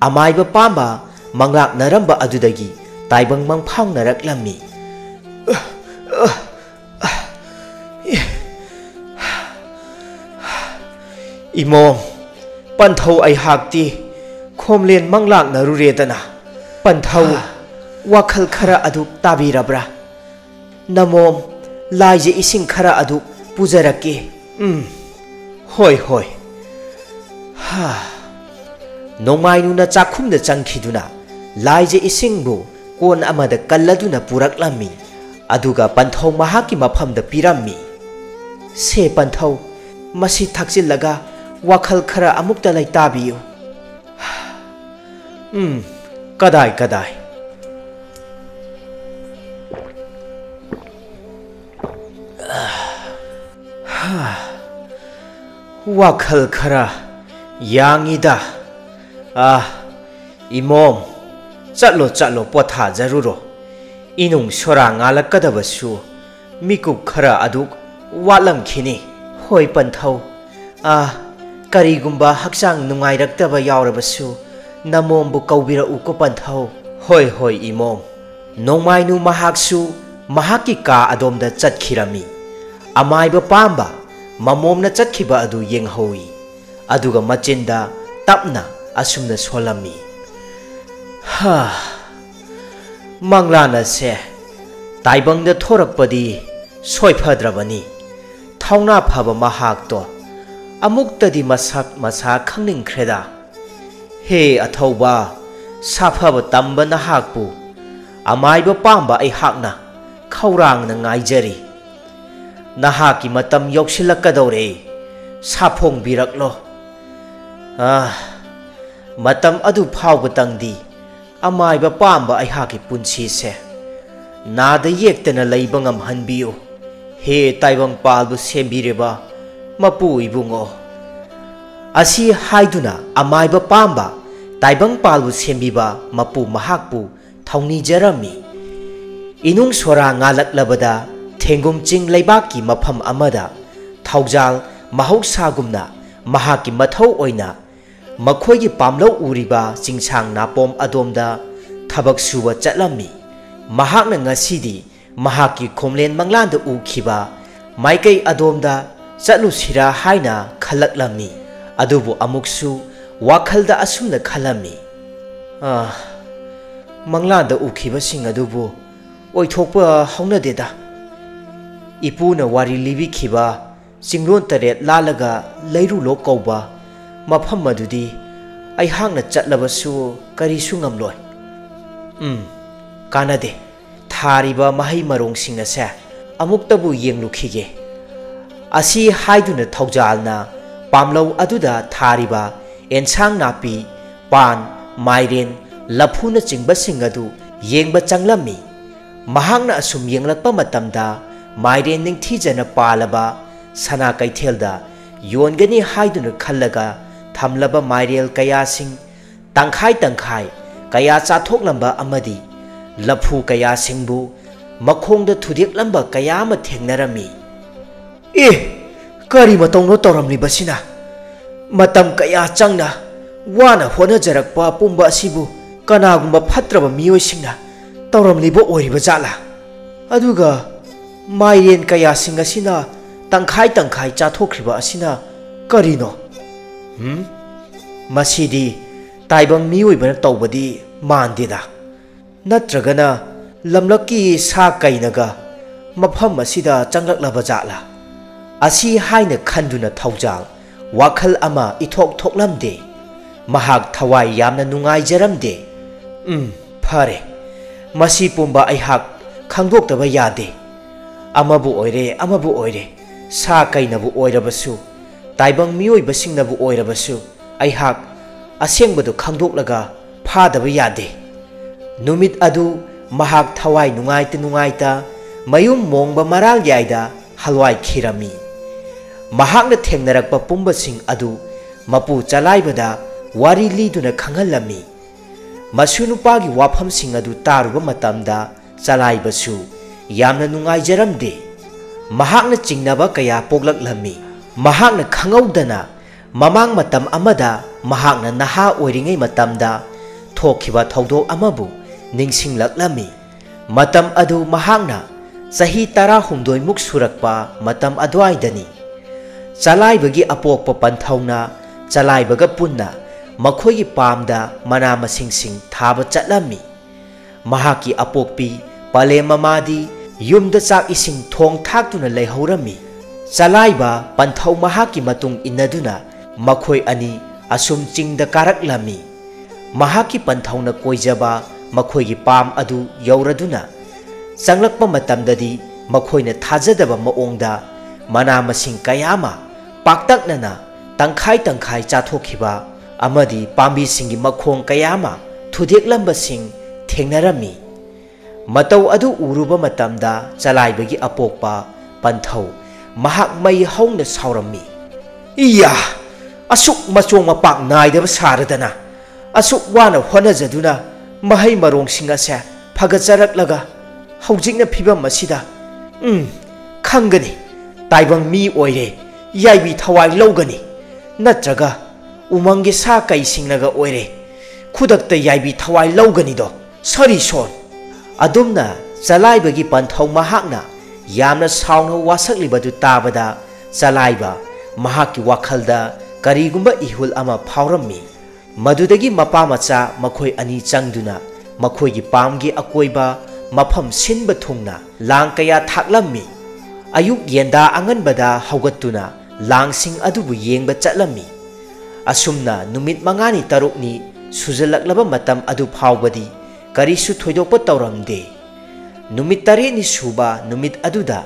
ꯑꯃꯥꯏꯕ ꯄꯥꯝꯕ ꯃꯪꯂꯥꯛꯅꯔꯝꯕ ꯑꯗꯨꯗꯒꯤ ꯇꯥꯏꯕꯪ ꯃꯪꯐꯥꯎꯅꯔꯛꯂꯝꯃꯤ꯫ "ꯏꯃꯣꯝ, ꯄꯟꯊꯧ ꯑꯩꯍꯥꯛꯇꯤ ꯈꯣꯝꯂꯦꯟ ꯃꯪꯂꯥꯛꯅꯔꯨꯔꯦꯗꯅ꯫ ꯄꯟꯊꯧ, ꯋꯥꯈꯜ ꯈꯔ ꯑꯗꯨ ꯇꯥꯕꯤꯔꯕ꯭ꯔꯥ? ꯅꯃꯣꯝ, ꯂꯥꯏꯖ ꯏꯁꯤꯡ ꯈꯔ ꯑꯗꯨ ꯄꯨꯖꯔꯛꯀꯦ꯫" "ꯎꯝ, ꯍꯣꯏ, ꯍꯣꯏ꯫" ꯍꯥ꯫ ꯅꯣꯡꯃꯥꯏꯅꯨꯅ ꯆꯥꯛꯈꯨꯝꯗ ꯆꯪꯈꯤꯗꯨꯅ ꯂꯥꯏꯖ ꯏꯁꯤꯡꯕꯨ ꯀꯣꯟ ꯑꯃꯗ ꯀꯜꯂꯗꯨꯅ ꯄꯨꯔꯛꯂꯝꯃꯤ꯫ ꯑꯗꯨꯒ ꯄꯟꯊꯧ ꯃꯍꯥꯛꯀꯤ ꯃꯐꯝꯗ ꯄꯤꯔꯝꯃꯤ꯫ "ꯁꯦ ꯄꯟꯊꯧ, ꯃꯁꯤ ꯊꯛꯆꯤꯜꯂꯒ ꯋꯥꯈꯜ ꯈꯔ ꯑꯃꯨꯛꯇ ꯂꯩꯇꯥꯕꯤꯌꯨ꯫" "ꯎꯝ, ꯀꯗꯥꯏ, ꯀꯗꯥꯏ?" "ꯋꯥꯈꯜ ꯈꯔ ꯌꯥꯡꯉꯤꯗ꯫ ꯑꯥ, ꯏꯃꯣꯝ, ꯆꯠꯂꯣ, ꯆꯠꯂꯣ, ꯄꯣꯊꯥꯖꯔꯨꯔꯣ꯫ ꯏꯅꯨꯡ ꯁꯣꯔꯥ ꯉꯥꯜꯂꯛꯀꯗꯕꯁꯨ ꯃꯤꯀꯨꯞ ꯈꯔ ꯑꯗꯨꯛ ꯋꯥꯠꯂꯝꯈꯤꯅꯤ꯫" "ꯍꯣꯏ ꯄꯟꯊꯧ, ꯑꯥ, ꯀꯔꯤꯒꯨꯝꯕ ꯍꯛꯆꯥꯡ ꯅꯨꯡꯉꯥꯏꯔꯛꯇꯕ ꯌꯥꯎꯔꯕꯁꯨ ꯅꯃꯣꯝꯕꯨ ꯀꯧꯕꯤꯔꯛꯎꯀꯣ ꯄꯟꯊꯧ꯫" "ꯍꯣꯏ, ꯍꯣꯏ ꯏꯃꯣꯝ꯫" ꯅꯣꯡꯃꯥꯏꯅꯨ ꯃꯍꯥꯛꯁꯨ ꯃꯍꯥꯛꯀꯤ ꯀꯥ ꯑꯗꯣꯝꯗ ꯆꯠꯈꯤꯔꯝꯃꯤ꯫ ꯑꯃꯥꯏꯕ ꯄꯥꯝꯕ ꯃꯃꯣꯝꯅ ꯆꯠꯈꯤꯕ ꯑꯗꯨ ꯌꯦꯡꯍꯧꯏ꯫ ꯑꯗꯨꯒ ꯃꯆꯤꯟꯗ ꯇꯞꯅ ꯑꯁꯨꯝꯅ ꯁꯣꯜꯂꯝꯃꯤ, "ꯍꯥ, ꯃꯪꯂꯥꯟ ꯑꯁꯦ ꯇꯥꯏꯕꯪꯗ ꯊꯣꯔꯛꯄꯗꯤ ꯁꯣꯏꯐꯗ꯭ꯔꯕꯅꯤ꯫ ꯊꯧꯅꯥ ꯐꯕ ꯃꯍꯥꯛꯇꯣ ꯑꯃꯨꯛꯇꯗꯤ ꯃꯁꯛ ꯃꯁꯥ ꯈꯪꯅꯤꯡꯈ꯭ꯔꯦꯗ꯫ ꯍꯦ ꯑꯊꯧꯕ, ꯁꯥꯐꯕ ꯇꯝꯕ ꯅꯍꯥꯛꯄꯨ ꯑꯃꯥꯏꯕ ꯄꯥꯝꯕ ꯑꯩꯍꯥꯛꯅ ꯈꯧꯔꯥꯡꯅ ꯉꯥꯏꯖꯔꯤ꯫ ꯅꯍꯥꯛꯀꯤ ꯃꯇꯝ ꯌꯧꯁꯤꯜꯂꯛꯀꯗꯧꯔꯦ꯫ ꯁꯥꯐꯣꯡꯕꯤꯔꯛꯂꯣ꯫ ꯑꯥ, ꯃꯇꯝ ꯑꯗꯨ ꯐꯥꯎꯕꯇꯪꯗꯤ ꯑꯃꯥꯏꯕ ꯄꯥꯝꯕ ꯑꯩꯍꯥꯛꯀꯤ ꯄꯨꯟꯁꯤꯁꯦ ꯅꯥꯗ ꯌꯦꯛꯇꯅ ꯂꯩꯕ ꯉꯝꯍꯟꯕꯤꯌꯨ꯫ ꯍꯦ ꯇꯥꯏꯕꯪꯄꯥꯜꯕꯨ ꯁꯦꯝꯕꯤꯔꯤꯕ ꯃꯄꯨ ꯏꯕꯨꯡꯉꯣ꯫ ꯑꯁꯤ ꯍꯥꯏꯗꯨꯅ ꯑꯃꯥꯏꯕ ꯄꯥꯝꯕ ꯇꯥꯏꯕꯪꯄꯥꯜꯕꯨ ꯁꯦꯝꯕꯤꯕ ꯃꯄꯨ ꯃꯍꯥꯛꯄꯨ ꯊꯧꯅꯤꯖꯔꯝꯃꯤ꯫ ꯏꯅꯨꯡ ꯁꯣꯔꯥ ꯉꯥꯜꯂꯛꯂꯕꯗ ꯊꯦꯡꯒꯨꯝ ꯆꯤꯡ ꯂꯩꯕꯥꯛꯀꯤ ꯃꯐꯝ ꯑꯃꯗ ꯊꯧꯖꯥꯜ ꯃꯍꯧꯁꯥꯒꯨꯝꯅ ꯃꯍꯥꯛꯀꯤ ꯃꯊꯧ ꯑꯣꯏꯅ ꯃꯈꯣꯏꯒꯤ ꯄꯥꯝꯂꯧ ꯎꯔꯤꯕ ꯆꯤꯡꯁꯥꯡ ꯅꯥꯄꯣꯝ ꯑꯗꯣꯝꯗ ꯊꯕꯛ ꯁꯨꯕ ꯆꯠꯂꯝꯃꯤ꯫ ꯃꯍꯥꯛꯅ ꯉꯁꯤꯗꯤ ꯃꯍꯥꯛꯀꯤ ꯈꯣꯝꯂꯦꯟ ꯃꯪꯂꯥꯟꯗ ꯎꯈꯤꯕ ꯃꯥꯏꯀꯩ ꯑꯗꯣꯝꯗ ꯆꯠꯂꯨꯁꯤꯔꯥ ꯍꯥꯏꯅ ꯈꯜꯂꯛꯂꯝꯃꯤ꯫ ꯑꯗꯨꯕꯨ ꯑꯃꯨꯛꯁꯨ ꯋꯥꯈꯜꯗ ꯑꯁꯨꯝꯅ ꯈꯜꯂꯝꯃꯤ, "ꯑꯥ, ꯃꯪꯂꯥꯟꯗ ꯎꯈꯤꯕꯁꯤꯡ ꯑꯗꯨꯕꯨ ꯑꯣꯏꯊꯣꯛꯄ ꯍꯧꯅꯗꯦꯗ꯫ ꯏꯄꯨꯅ ꯋꯥꯔꯤ ꯂꯤꯕꯤꯈꯤꯕ ꯆꯤꯡꯂꯣꯟ ꯇꯔꯦꯠ ꯂꯥꯜꯂꯒ ꯂꯩꯔꯨꯂꯣ ꯀꯧꯕ ꯃꯐꯝ ꯑꯗꯨꯗꯤ ꯑꯩꯍꯥꯛꯅ ꯆꯠꯂꯕꯁꯨ ꯀꯔꯤꯁꯨ ꯉꯝꯂꯣꯏ꯫ ꯎꯝ, ꯀꯥꯟꯅꯗꯦ꯫ ꯊꯥꯔꯤꯕ ꯃꯍꯩ ꯃꯔꯣꯡꯁꯤꯡ ꯑꯁꯦ ꯑꯃꯨꯛꯇꯕꯨ ꯌꯦꯡꯂꯨꯈꯤꯒꯦ"꯫ ꯑꯁꯤ ꯍꯥꯏꯗꯨꯅ ꯊꯧꯖꯥꯜꯅ ꯄꯥꯝꯂꯧ ꯑꯗꯨꯗ ꯊꯥꯔꯤꯕ ꯑꯦꯟꯁꯥꯡ ꯅꯥꯄꯤ, ꯄꯥꯟ, ꯃꯥꯏꯔꯦꯟ, ꯂꯐꯨꯅꯆꯤꯡꯕꯁꯤꯡ ꯑꯗꯨ ꯌꯦꯡꯕ ꯆꯪꯂꯝꯃꯤ꯫ ꯃꯍꯥꯛꯅ ꯑꯁꯨꯝ ꯌꯦꯡꯂꯛꯄ ꯃꯇꯝꯗ ꯃꯥꯏꯔꯦꯟ ꯅꯤꯡꯊꯤꯖꯅ ꯄꯥꯜꯂꯕ ꯁꯅꯥ ꯀꯩꯊꯦꯜꯗ ꯌꯣꯟꯒꯅꯤ ꯍꯥꯏꯗꯨꯅ ꯈꯜꯂꯒ ꯊꯝꯂꯕ ꯃꯥꯏꯔꯦꯜ ꯀꯌꯥꯁꯤꯡ ꯇꯪꯈꯥꯏ ꯇꯪꯈꯥꯏ ꯀꯌꯥ ꯆꯥꯊꯣꯛꯂꯝꯕ ꯑꯃꯗꯤ ꯂꯐꯨ ꯀꯌꯥꯁꯤꯡꯕꯨ ꯃꯈꯣꯡꯗ ꯊꯨꯗꯦꯛꯂꯝꯕ ꯀꯌꯥ ꯑꯃ ꯊꯦꯡꯅꯔꯝꯃꯤ꯫ "ꯑꯦ, ꯀꯔꯤ ꯃꯇꯧꯅꯣ ꯇꯧꯔꯝꯂꯤꯕꯁꯤꯅ? ꯃꯇꯝ ꯀꯌꯥ ꯆꯪꯅ ꯋꯥꯅ ꯍꯣꯠꯅꯖꯔꯛꯄ ꯄꯨꯝꯕ ꯑꯁꯤꯕꯨ ꯀꯅꯥꯒꯨꯝꯕ ꯐꯠꯇ꯭ꯔꯕ ꯃꯤꯑꯣꯏꯁꯤꯡꯅ ꯇꯧꯔꯝꯂꯤꯕ ꯑꯣꯏꯔꯤꯕ ꯖꯥꯠꯂꯥ? ꯑꯗꯨꯒ ꯃꯥꯏꯔꯦꯟ ꯀꯌꯥꯁꯤꯡ ꯑꯁꯤꯅ ꯇꯪꯈꯥꯏ ꯇꯪꯈꯥꯏ ꯆꯥꯊꯣꯛꯈ꯭ꯔꯤꯕ ꯑꯁꯤꯅ ꯀꯔꯤꯅꯣ? ꯍꯨꯝ? ꯃꯁꯤꯗꯤ ꯇꯥꯏꯕꯪ ꯃꯤꯑꯣꯏꯕꯅ ꯇꯧꯕꯗꯤ ꯃꯥꯟꯗꯦꯗ꯫ ꯅꯠꯇ꯭ꯔꯒꯅ ꯂꯝꯂꯛꯀꯤ ꯁꯥ ꯀꯩꯅꯒ ꯃꯐꯝ ꯑꯁꯤꯗ ꯆꯪꯂꯛꯂꯕ ꯖꯥꯠꯂꯥ?" ꯑꯁꯤ ꯍꯥꯏꯅ ꯈꯟꯗꯨꯅ ꯊꯧꯖꯥꯜ ꯋꯥꯈꯜ ꯑꯃ ꯏꯊꯣꯛ ꯊꯣꯛꯂꯝꯗꯦ꯫ ꯃꯍꯥꯛ ꯊꯋꯥꯏ ꯌꯥꯝꯅ ꯅꯨꯡꯉꯥꯏꯖꯔꯝꯗꯦ꯫ "ꯎꯝ, ꯐꯔꯦ꯫ ꯃꯁꯤ ꯄꯨꯝꯕ ꯑꯩꯍꯥꯛ ꯈꯪꯗꯣꯛꯇꯕ ꯌꯥꯗꯦ꯫ ꯑꯃꯕꯨ ꯑꯣꯏꯔꯦ, ꯑꯃꯕꯨ ꯑꯣꯏꯔꯦ, ꯁꯥ ꯀꯩꯅꯕꯨ ꯑꯣꯏꯔꯕꯁꯨ, ꯇꯥꯏꯕꯪ ꯃꯤꯑꯣꯏꯕꯁꯤꯡꯅꯕꯨ ꯑꯣꯏꯔꯕꯁꯨ, ꯑꯩꯍꯥꯛ ꯑꯁꯦꯡꯕꯗꯨ ꯈꯪꯗꯣꯛꯂꯒ ꯐꯥꯗꯕ ꯌꯥꯗꯦ꯫ ꯅꯨꯃꯤꯠ ꯑꯗꯨ ꯃꯍꯥꯛ ꯊꯋꯥꯏ ꯅꯨꯡꯉꯥꯏꯇ ꯅꯨꯡꯉꯥꯏꯇ ꯃꯌꯨꯝ ꯃꯣꯡꯕ ꯃꯔꯥꯜ ꯌꯥꯏꯗ ꯍꯜꯋꯥꯏꯈꯤꯔꯝꯃꯤ꯫ ꯃꯍꯥꯛꯅ ꯊꯦꯡꯅꯔꯛꯄ ꯄꯨꯝꯕꯁꯤꯡ ꯑꯗꯨ ꯃꯄꯨ ꯆꯂꯥꯏꯕꯗ ꯋꯥꯔꯤ ꯂꯤꯗꯨꯅ ꯈꯪꯍꯜꯂꯝꯃꯤ꯫ ꯃꯁꯨ ꯅꯨꯄꯥꯒꯤ ꯋꯥꯐꯝꯁꯤꯡ ꯑꯗꯨ ꯇꯥꯔꯨꯕ ꯃꯇꯝꯗ ꯆꯂꯥꯏꯕꯁꯨ ꯌꯥꯝꯅ ꯅꯨꯡꯉꯥꯏꯖꯔꯝꯗꯦ꯫ ꯃꯍꯥꯛꯅ ꯆꯤꯡꯅꯕ ꯀꯌꯥ ꯄꯣꯛꯂꯛꯂꯝꯃꯤ꯫ ꯃꯍꯥꯛꯅ ꯈꯪꯍꯧꯗꯅ ꯃꯃꯥꯡ ꯃꯇꯝ ꯑꯃꯗ ꯃꯍꯥꯛꯅ ꯅꯍꯥ ꯑꯣꯏꯔꯤꯉꯩ ꯃꯇꯝꯗ ꯊꯣꯛꯈꯤꯕ ꯊꯧꯗꯣꯛ ꯑꯃꯕꯨ ꯅꯤꯡꯁꯤꯡꯂꯛꯂꯝꯃꯤ꯫ ꯃꯇꯝ ꯑꯗꯨ ꯃꯍꯥꯛꯅ ꯆꯍꯤ ꯇꯔꯥꯍꯨꯝꯗꯣꯏꯃꯨꯛ ꯁꯨꯔꯛꯄ ꯃꯇꯝ ꯑꯗꯨꯋꯥꯏꯗꯅꯤ꯫ ꯆꯂꯥꯏꯕꯒꯤ ꯑꯄꯣꯛꯄ ꯄꯟꯊꯧꯅ ꯆꯂꯥꯏꯕꯒ ꯄꯨꯟꯅ ꯃꯈꯣꯏꯒꯤ ꯄꯥꯝꯗ ꯃꯅꯥ ꯃꯁꯤꯡꯁꯤꯡ ꯊꯥꯕ ꯆꯠꯂꯝꯃꯤ꯫ ꯃꯍꯥꯛꯀꯤ ꯑꯄꯣꯛꯄꯤ ꯄꯂꯦꯝ ꯃꯃꯥꯗꯤ ꯌꯨꯝꯗ ꯆꯥꯛ ꯏꯁꯤꯡ ꯊꯣꯡ ꯊꯥꯛꯇꯨꯅ ꯂꯩꯍꯧꯔꯝꯃꯤ꯫ ꯆꯂꯥꯏꯕ ꯄꯟꯊꯧ ꯃꯍꯥꯛꯀꯤ ꯃꯇꯨꯡ ꯏꯟꯅꯗꯨꯅ ꯃꯈꯣꯏ ꯑꯅꯤ ꯑꯁꯨꯝ ꯆꯤꯡꯗ ꯀꯥꯔꯛꯂꯝꯃꯤ꯫ ꯃꯍꯥꯛꯀꯤ ꯄꯟꯊꯧꯅ ꯀꯣꯏꯖꯕ ꯃꯈꯣꯏꯒꯤ ꯄꯥꯝ ꯑꯗꯨ ꯌꯧꯔꯗꯨꯅ ꯆꯪꯂꯛꯄ ꯃꯇꯝꯗꯗꯤ ꯃꯈꯣꯏꯅ ꯊꯥꯖꯗꯕ ꯃꯑꯣꯡꯗ ꯃꯅꯥ ꯃꯁꯤꯡ ꯀꯌꯥ ꯑꯃ ꯄꯥꯛꯇꯛꯅꯅ ꯇꯪꯈꯥꯏ ꯇꯪꯈꯥꯏ ꯆꯥꯊꯣꯛꯈꯤꯕ ꯑꯃꯗꯤ ꯄꯥꯝꯕꯤꯁꯤꯡꯒꯤ ꯃꯈꯣꯡ ꯀꯌꯥ ꯑꯃ ꯊꯨꯗꯦꯛꯂꯝꯕꯁꯤꯡ ꯊꯦꯡꯅꯔꯝꯃꯤ꯫ ꯃꯇꯧ ꯑꯗꯨ ꯎꯔꯨꯕ ꯃꯇꯝꯗ ꯆꯂꯥꯏꯕꯒꯤ ꯑꯄꯣꯛꯄ ꯄꯟꯊꯧ ꯃꯍꯥꯛ ꯃꯩ ꯍꯧꯅ ꯁꯥꯎꯔꯝꯃꯤ꯫ "ꯏꯌꯥ! ꯑꯁꯨꯛ ꯃꯆꯣꯡ ꯃꯄꯥꯛ ꯅꯥꯏꯗꯕ ꯁꯥꯔꯗꯅ, ꯑꯁꯨꯛ ꯋꯥꯅ ꯍꯣꯠꯅꯖꯗꯨꯅ ꯃꯍꯩ ꯃꯔꯣꯡꯁꯤꯡ ꯑꯁꯦ ꯐꯒꯠꯆꯔꯛꯂꯒ ꯍꯧꯖꯤꯛꯅ ꯐꯤꯕꯝ ꯑꯁꯤꯗ, ꯎꯝ, ꯈꯪꯒꯅꯤ, ꯇꯥꯏꯕꯪ ꯃꯤ ꯑꯣꯏꯔꯦ, ꯌꯥꯏꯕꯤ ꯊꯋꯥꯏ ꯂꯧꯒꯅꯤ, ꯅꯠꯇ꯭ꯔꯒ ꯎꯃꯪꯒꯤ ꯁꯥ ꯀꯩꯁꯤꯡꯅꯒ ꯑꯣꯏꯔꯦ, ꯈꯨꯗꯛꯇ ꯌꯥꯏꯕꯤ ꯊꯋꯥꯏ ꯂꯧꯒꯅꯤꯗꯣ, ꯁꯣꯔꯤ ꯁꯣꯟ!" ꯑꯗꯨꯝꯅ ꯆꯂꯥꯏꯕꯒꯤ ꯄꯟꯊꯧ ꯃꯍꯥꯛꯅ ꯌꯥꯝꯅ ꯁꯥꯎꯅ ꯋꯥꯁꯛꯂꯤꯕꯗꯨ ꯇꯥꯕꯗ ꯆꯂꯥꯏꯕ ꯃꯍꯥꯛꯀꯤ ꯋꯥꯈꯜꯗ ꯀꯔꯤꯒꯨꯝꯕ ꯏꯍꯨꯜ ꯑꯃ ꯐꯥꯎꯔꯝꯃꯤ꯫ ꯃꯗꯨꯗꯒꯤ ꯃꯄꯥ ꯃꯆꯥ ꯃꯈꯣꯏ ꯑꯅꯤ ꯆꯪꯗꯨꯅ ꯃꯈꯣꯏꯒꯤ ꯄꯥꯝꯒꯤ ꯑꯀꯣꯏꯕ ꯃꯐꯝ ꯁꯤꯟꯕ ꯊꯨꯡꯅ ꯂꯥꯡ ꯀꯌꯥ ꯊꯥꯛꯂꯝꯃꯤ꯫ ꯑꯌꯨꯛ ꯌꯦꯟꯗꯥ ꯑꯉꯟꯕꯗ ꯍꯧꯒꯠꯇꯨꯅ ꯂꯥꯡꯁꯤꯡ ꯑꯗꯨꯕꯨ ꯌꯦꯡꯕ ꯆꯠꯂꯝꯃꯤ꯫ ꯑꯁꯨꯝꯅ ꯅꯨꯃꯤꯠ ꯃꯉꯥꯅꯤ ꯇꯔꯨꯛꯅꯤ ꯁꯨꯖꯜꯂꯛꯂꯕ ꯃꯇꯝ ꯑꯗꯨ ꯐꯥꯎꯕꯗꯤ ꯀꯔꯤꯁꯨ ꯊꯣꯏꯗꯣꯛꯄ ꯇꯧꯔꯝꯗꯦ꯫ ꯅꯨꯃꯤꯠ ꯇꯔꯦꯠꯅꯤ ꯁꯨꯕ ꯅꯨꯃꯤꯠ ꯑꯗꯨꯗ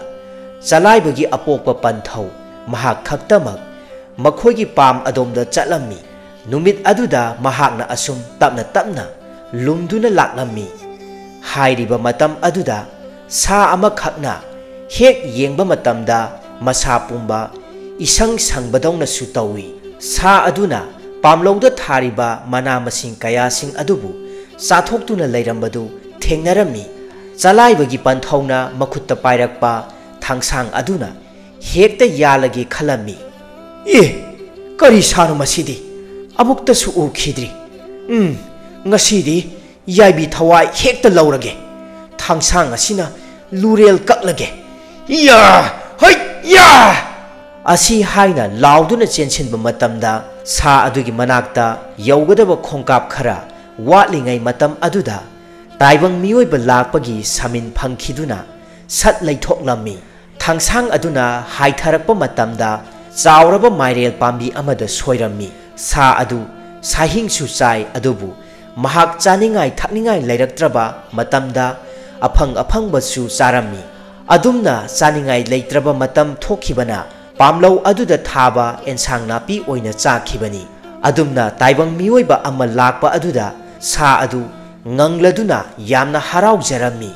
ꯆꯂꯥꯏꯕꯒꯤ ꯑꯄꯣꯛꯄ ꯄꯟꯊꯧ ꯃꯍꯥꯛ ꯈꯛꯇꯃꯛ ꯃꯈꯣꯏꯒꯤ ꯄꯥꯝ ꯑꯗꯣꯝꯗ ꯆꯠꯂꯝꯃꯤ꯫ ꯅꯨꯃꯤꯠ ꯑꯗꯨꯗ ꯃꯍꯥꯛꯅ ꯑꯁꯨꯝ ꯇꯞꯅ ꯇꯞꯅ ꯂꯨꯝꯗꯨꯅ ꯂꯥꯛꯂꯝꯃꯤ꯫ ꯍꯥꯏꯔꯤꯕ ꯃꯇꯝ ꯑꯗꯨꯗ ꯁꯥ ꯑꯃꯈꯛꯅ ꯍꯦꯛ ꯌꯦꯡꯕ ꯃꯇꯝꯗ ꯃꯁꯥ ꯄꯨꯝꯕ ꯏꯁꯪ ꯁꯪꯕꯗꯧꯅꯁꯨ ꯇꯧꯏ꯫ ꯁꯥ ꯑꯗꯨꯅ ꯄꯥꯝꯂꯧꯗ ꯊꯥꯔꯤꯕ ꯃꯅꯥ ꯃꯁꯤꯡ ꯀꯌꯥꯁꯤꯡ ꯑꯗꯨꯕꯨ ꯆꯥꯊꯣꯛꯇꯨꯅ ꯂꯩꯔꯝꯕꯗꯨ ꯊꯦꯡꯅꯔꯝꯃꯤ꯫ ꯆꯂꯥꯏꯕꯒꯤ ꯄꯟꯊꯧꯅ ꯃꯈꯨꯠꯇ ꯄꯥꯏꯔꯛꯄ ꯊꯥꯡꯁꯥꯡ ꯑꯗꯨꯅ ꯍꯦꯛꯇ ꯌꯥꯜꯂꯒꯦ ꯈꯜꯂꯝꯃꯤ꯫ "ꯑꯦ, ꯀꯔꯤ ꯁꯥꯅꯣ ꯃꯁꯤꯗꯤ? ꯑꯃꯨꯛꯇꯁꯨ ꯎꯈꯤꯗ꯭ꯔꯤ꯫ ꯎꯝ, ꯉꯁꯤꯗꯤ ꯌꯥꯏꯕꯤ ꯊꯋꯥꯏ ꯍꯦꯛꯇ ꯂꯧꯔꯒꯦ꯫ ꯊꯥꯡꯁꯥꯡ ꯑꯁꯤꯅ ꯂꯨꯔꯦꯜ ꯀꯛꯂꯒꯦ꯫ ꯌꯥ! ꯍꯩ! ꯌꯥ!" ꯑꯁꯤ ꯍꯥꯏꯅ ꯂꯥꯎꯗꯨꯅ ꯆꯦꯟꯁꯤꯟꯕ ꯃꯇꯝꯗ ꯁꯥ ꯑꯗꯨꯒꯤ ꯃꯅꯥꯛꯇ ꯌꯧꯒꯗꯕ ꯈꯣꯡꯀꯥꯞ ꯈꯔ ꯋꯥꯠꯂꯤꯉꯩ ꯃꯇꯝ ꯑꯗꯨꯗ ꯇꯥꯏꯕꯪ ꯃꯤꯑꯣꯏꯕ ꯂꯥꯛꯄꯒꯤ ꯁꯃꯤꯟ ꯐꯪꯈꯤꯗꯨꯅ ꯁꯠ ꯂꯩꯊꯣꯛꯂꯝꯃꯤ꯫ ꯊꯥꯡꯁꯥꯡ ꯑꯗꯨꯅ ꯍꯥꯏꯊꯔꯛꯄ ꯃꯇꯝꯗ ꯆꯥꯎꯔꯕ ꯃꯥꯏꯔꯦꯜ ꯄꯥꯝꯕꯤ ꯑꯃꯗ ꯁꯣꯏꯔꯝꯃꯤ꯫ ꯁꯥ ꯑꯗꯨ ꯁꯥꯍꯤꯡꯁꯨ ꯆꯥꯏ, ꯑꯗꯨꯕꯨ ꯃꯍꯥꯛ ꯆꯥꯅꯤꯡꯉꯥꯏ ꯊꯛꯅꯤꯡꯉꯥꯏ ꯂꯩꯔꯛꯇ꯭ꯔꯕ ꯃꯇꯝꯗ ꯑꯐꯪ ꯑꯐꯪꯕꯁꯨ ꯆꯥꯔꯝꯃꯤ꯫ ꯑꯗꯨꯝꯅ ꯆꯥꯅꯤꯡꯉꯥꯏ ꯂꯩꯇ꯭ꯔꯕ ꯃꯇꯝ ꯊꯣꯛꯈꯤꯕꯅ ꯄꯥꯝꯂꯧ ꯑꯗꯨꯗ ꯊꯥꯕ ꯑꯦꯟꯁꯥꯡ ꯅꯥꯄꯤ ꯑꯣꯏꯅ ꯆꯥꯈꯤꯕꯅꯤ꯫ ꯑꯗꯨꯝꯅ ꯇꯥꯏꯕꯪ ꯃꯤꯑꯣꯏꯕ ꯑꯃ ꯂꯥꯛꯄ ꯑꯗꯨꯗ ꯁꯥ ꯑꯗꯨ ꯉꯪꯂꯗꯨꯅ ꯌꯥꯝꯅ ꯍꯔꯥꯎꯖꯔꯝꯃꯤ꯫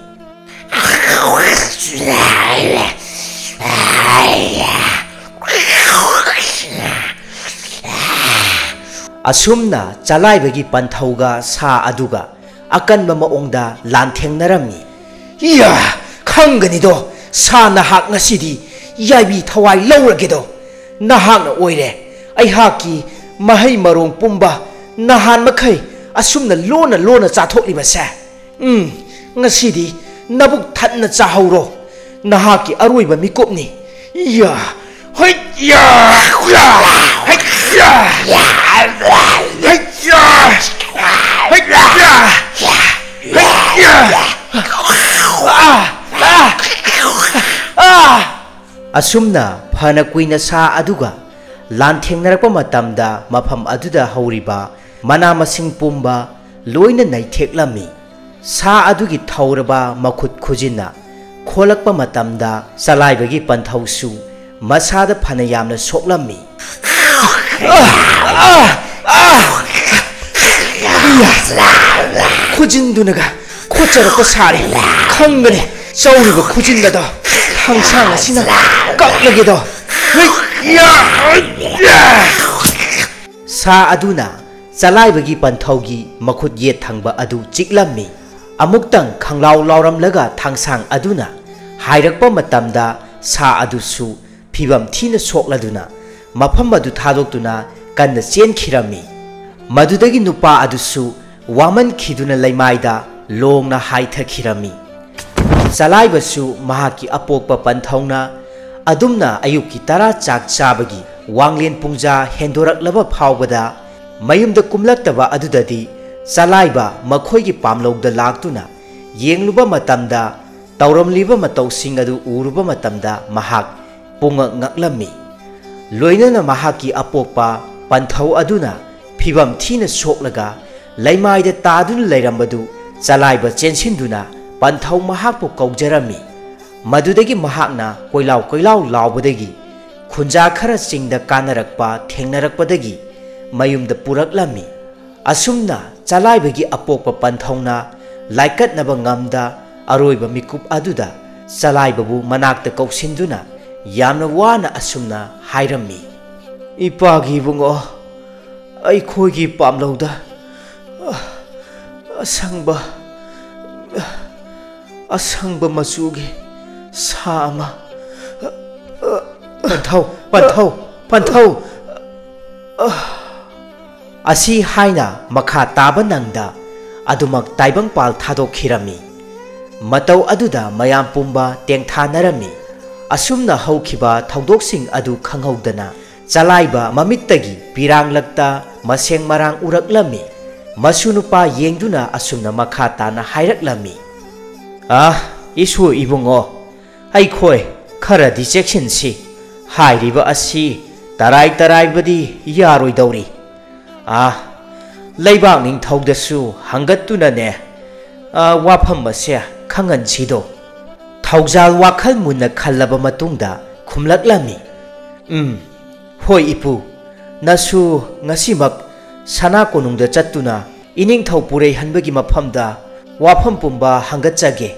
ꯑꯁꯨꯝꯅ ꯆꯂꯥꯏꯕꯒꯤ ꯄꯟꯊꯧꯒ ꯁꯥ ꯑꯗꯨꯒ ꯑꯀꯟꯕ ꯃꯑꯣꯡꯗ ꯂꯥꯟꯊꯦꯡꯅꯔꯝꯃꯤ꯫ "ꯏꯌꯥ! ꯈꯪꯒꯅꯤꯗꯣ, ꯁꯥ ꯅꯍꯥꯛ ꯉꯁꯤꯗꯤ ꯌꯥꯏꯕꯤ ꯊꯋꯥꯏ ꯂꯧꯔꯒꯦꯗꯣ꯫ ꯅꯍꯥꯛꯅ ꯑꯣꯏꯔꯦ ꯑꯩꯍꯥꯛꯀꯤ ꯃꯍꯩ ꯃꯔꯣꯡ ꯄꯨꯝꯕ ꯅꯍꯥꯟ ꯃꯈꯩ ꯑꯁꯨꯝꯅ ꯂꯣꯟꯅ ꯂꯣꯟꯅ ꯆꯥꯊꯣꯛꯂꯤꯕꯁꯦ꯫ ꯎꯝ, ꯉꯁꯤꯗꯤ ꯅꯕꯨꯛ ꯊꯟꯅ ꯆꯥꯍꯧꯔꯣ꯫ ꯅꯍꯥꯛꯀꯤ ꯑꯔꯣꯏꯕ ꯃꯤꯀꯨꯞꯅꯤ꯫ ꯌꯥ! ꯍꯩ! ꯌꯥ! ꯌꯥ! ꯍꯩ! ꯌꯥ! ꯍꯩ! ꯌꯥ! ꯍꯩ! ꯌꯥ! ꯍꯩ! ꯌꯥ! ꯑꯥ! ꯑꯥ! ꯑꯥ! ꯑꯁꯨꯝꯅ ꯐꯅ ꯀꯨꯏꯅ ꯁꯥ ꯑꯗꯨꯒ ꯂꯥꯟꯊꯦꯡꯅꯔꯛꯄ ꯃꯇꯝꯗ ꯃꯐꯝ ꯑꯗꯨꯗ ꯍꯧꯔꯤꯕ ꯃꯅꯥ ꯃꯁꯤꯡ ꯄꯨꯝꯕ ꯂꯣꯏꯅ ꯅꯩꯊꯦꯛꯂꯝꯃꯤ꯫ ꯁꯥ ꯑꯗꯨꯒꯤ ꯊꯧꯔꯕ ꯃꯈꯨꯠ ꯈꯨꯖꯤꯟꯅ ꯈꯣꯠꯂꯛꯄ ꯃꯇꯝꯗ ꯆꯂꯥꯏꯕꯒꯤ ꯄꯟꯊꯧꯁꯨ ꯃꯁꯥꯗ ꯐꯅ ꯌꯥꯝꯅ ꯁꯣꯛꯂꯝꯃꯤ꯫ ꯈꯨꯖꯤꯟꯗꯨꯅꯒ ꯈꯣꯠꯆꯔꯛꯄ ꯁꯥꯔꯤ꯫ ꯈꯪꯒꯅꯤ, ꯆꯧꯔꯤꯕ ꯈꯨꯖꯤꯟ ꯑꯗꯣ ꯊꯥꯡꯁꯥꯡ ꯑꯁꯤꯅ ꯀꯛꯂꯒꯦꯗꯣ꯫ ꯁꯥ ꯑꯗꯨꯅ ꯆꯂꯥꯏꯕꯒꯤ ꯄꯟꯊꯧꯒꯤ ꯃꯈꯨꯠ ꯌꯦꯠ ꯊꯪꯕ ꯑꯗꯨ ꯆꯤꯛꯂꯝꯃꯤ꯫ ꯑꯃꯨꯛꯇꯪ ꯈꯪꯂꯥꯎ ꯂꯥꯎꯔꯝꯂꯒ ꯊꯥꯡꯁꯥꯡ ꯑꯗꯨꯅ ꯍꯥꯏꯔꯛꯄ ꯃꯇꯝꯗ ꯁꯥ ꯑꯗꯨꯁꯨ ꯐꯤꯚꯝ ꯊꯤꯅ ꯁꯣꯛꯂꯗꯨꯅ ꯃꯐꯝ ꯑꯗꯨ ꯊꯥꯗꯣꯛꯇꯨꯅ ꯀꯟꯅ ꯆꯦꯟꯈꯤꯔꯝꯃꯤ꯫ ꯃꯗꯨꯗꯒꯤ ꯅꯨꯄꯥ ꯑꯗꯨꯁꯨ ꯋꯥꯃꯟꯈꯤꯗꯨꯅ ꯂꯩꯃꯥꯏꯗ ꯂꯣꯡꯅ ꯍꯥꯏꯊꯈꯤꯔꯝꯃꯤ꯫ ꯆꯂꯥꯏꯕꯁꯨ ꯃꯍꯥꯛꯀꯤ ꯑꯄꯣꯛꯄ ꯄꯟꯊꯧꯅ ꯑꯗꯨꯝꯅ ꯑꯌꯨꯛꯀꯤ ꯇꯔꯥ ꯆꯥꯛ ꯆꯥꯕꯒꯤ ꯋꯥꯡꯂꯦꯟ ꯄꯨꯡꯖꯥ ꯍꯦꯟꯗꯣꯔꯛꯂꯕ ꯐꯥꯎꯕꯗ ꯃꯌꯨꯝꯗ ꯀꯨꯝꯂꯛꯇꯕ ꯑꯗꯨꯗꯗꯤ ꯆꯂꯥꯏꯕ ꯃꯈꯣꯏꯒꯤ ꯄꯥꯝꯂꯧꯗ ꯂꯥꯛꯇꯨꯅ ꯌꯦꯡꯂꯨꯕ ꯃꯇꯝꯗ ꯇꯧꯔꯝꯂꯤꯕ ꯃꯇꯧꯁꯤꯡ ꯑꯗꯨ ꯎꯔꯨꯕ ꯃꯇꯝꯗ ꯃꯍꯥꯛ ꯄꯨꯡꯉꯛ ꯉꯛꯂꯝꯃꯤ꯫ ꯂꯣꯏꯅꯅ ꯃꯍꯥꯛꯀꯤ ꯑꯄꯣꯛꯄ ꯄꯟꯊꯧ ꯑꯗꯨꯅ ꯐꯤꯚꯝ ꯊꯤꯅ ꯁꯣꯛꯂꯒ ꯂꯩꯃꯥꯏꯗ ꯇꯥꯗꯨꯅ ꯂꯩꯔꯝꯕꯗꯨ ꯆꯂꯥꯏꯕ ꯆꯦꯟꯁꯤꯟꯗꯨꯅ ꯄꯟꯊꯧ ꯃꯍꯥꯛꯄꯨ ꯀꯧꯖꯔꯝꯃꯤ꯫ ꯃꯗꯨꯗꯒꯤ ꯃꯍꯥꯛꯅ ꯀꯣꯏꯂꯥꯎ ꯀꯣꯏꯂꯥꯎ ꯂꯥꯎꯕꯗꯒꯤ ꯈꯨꯟꯖꯥ ꯈꯔ ꯆꯤꯡꯗ ꯀꯥꯅꯔꯛꯄ ꯊꯦꯡꯅꯔꯛꯄꯗꯒꯤ ꯃꯌꯨꯝꯗ ꯄꯨꯔꯛꯂꯝꯃꯤ꯫ ꯑꯁꯨꯝꯅ ꯆꯂꯥꯏꯕꯒꯤ ꯑꯄꯣꯛꯄ ꯄꯟꯊꯧꯅ ꯂꯥꯏꯀꯠꯅꯕ ꯉꯝꯗ ꯑꯔꯣꯏꯕ ꯃꯤꯀꯨꯞ ꯑꯗꯨꯗ ꯆꯂꯥꯏꯕꯕꯨ ꯃꯅꯥꯛꯇ ꯀꯧꯁꯤꯟꯗꯨꯅ ꯌꯥꯝꯅ ꯋꯥꯅ ꯑꯁꯨꯝꯅ ꯍꯥꯏꯔꯝꯃꯤ꯫ "ꯏꯄꯥꯒꯤ ꯏꯕꯨꯡꯉꯣ, ꯑꯩꯈꯣꯏꯒꯤ ꯄꯥꯝꯂꯧꯗ ꯑꯁꯪꯕ, ꯑꯁꯪꯕ ꯃꯆꯨꯒꯤ ꯁꯥ ꯑꯃ, ꯄꯟꯊꯧ, ꯄꯟꯊꯧ, ꯄꯟꯊꯧ!" ꯑꯁꯤ ꯍꯥꯏꯅ ꯃꯈꯥ ꯇꯥꯕ ꯅꯪꯗ ꯑꯗꯨꯃꯛ ꯇꯥꯏꯕꯪꯄꯥꯜ ꯊꯥꯗꯣꯛꯈꯤꯔꯝꯃꯤ꯫ ꯃꯇꯧ ꯑꯗꯨꯗ ꯃꯌꯥꯝ ꯄꯨꯝꯕ ꯇꯦꯡꯊꯥꯅꯔꯝꯃꯤ꯫ ꯑꯁꯨꯝꯅ ꯍꯧꯈꯤꯕ ꯊꯧꯗꯣꯛꯁꯤꯡ ꯑꯗꯨ ꯈꯪꯍꯧꯗꯅ ꯆꯂꯥꯏꯕ ꯃꯃꯤꯠꯇꯒꯤ ꯄꯤꯔꯥꯡꯂꯛꯇ ꯃꯁꯦꯡ ꯃꯔꯥꯡ ꯎꯔꯛꯂꯝꯃꯤ꯫ ꯃꯁꯨ ꯅꯨꯄꯥ ꯌꯦꯡꯗꯨꯅ ꯑꯁꯨꯝꯅ ꯃꯈꯥ ꯇꯥꯅ ꯍꯥꯏꯔꯛꯂꯝꯃꯤ꯫ "ꯑꯥ, ꯏꯁꯨ ꯏꯕꯨꯡꯉꯣ, ꯑꯩꯈꯣꯏ ꯈꯔꯗꯤ ꯆꯦꯛꯁꯤꯟꯁꯤ꯫ ꯍꯥꯏꯔꯤꯕ ꯑꯁꯤ ꯇꯔꯥꯏ ꯇꯔꯥꯏꯕꯗꯤ ꯌꯥꯔꯣꯏꯗꯧꯔꯤ꯫ ꯑꯥ, ꯂꯩꯕꯥꯛ ꯅꯤꯡꯊꯧꯗꯁꯨ ꯍꯪꯒꯠꯇꯨꯅꯅꯦ, ꯑ, ꯋꯥꯐꯝ ꯑꯁꯦ ꯈꯪꯍꯟꯁꯤꯗꯣ꯫ ꯊꯧꯖꯥꯜ ꯋꯥꯈꯜ ꯃꯨꯟꯅ ꯈꯜꯂꯕ ꯃꯇꯨꯡꯗ ꯈꯨꯝꯂꯛꯂꯝꯃꯤ, "ꯎꯝ, ꯍꯣꯏ ꯏꯄꯨ, ꯅꯁꯨ ꯉꯁꯤꯃꯛ ꯁꯅꯥ ꯀꯣꯅꯨꯡꯗ ꯆꯠꯇꯨꯅ ꯏꯅꯤꯡꯊꯧ ꯄꯨꯔꯩꯍꯟꯕꯒꯤ ꯃꯐꯝꯗ ꯋꯥꯐꯝ ꯄꯨꯝꯕ ꯍꯪꯒꯠꯆꯒꯦ꯫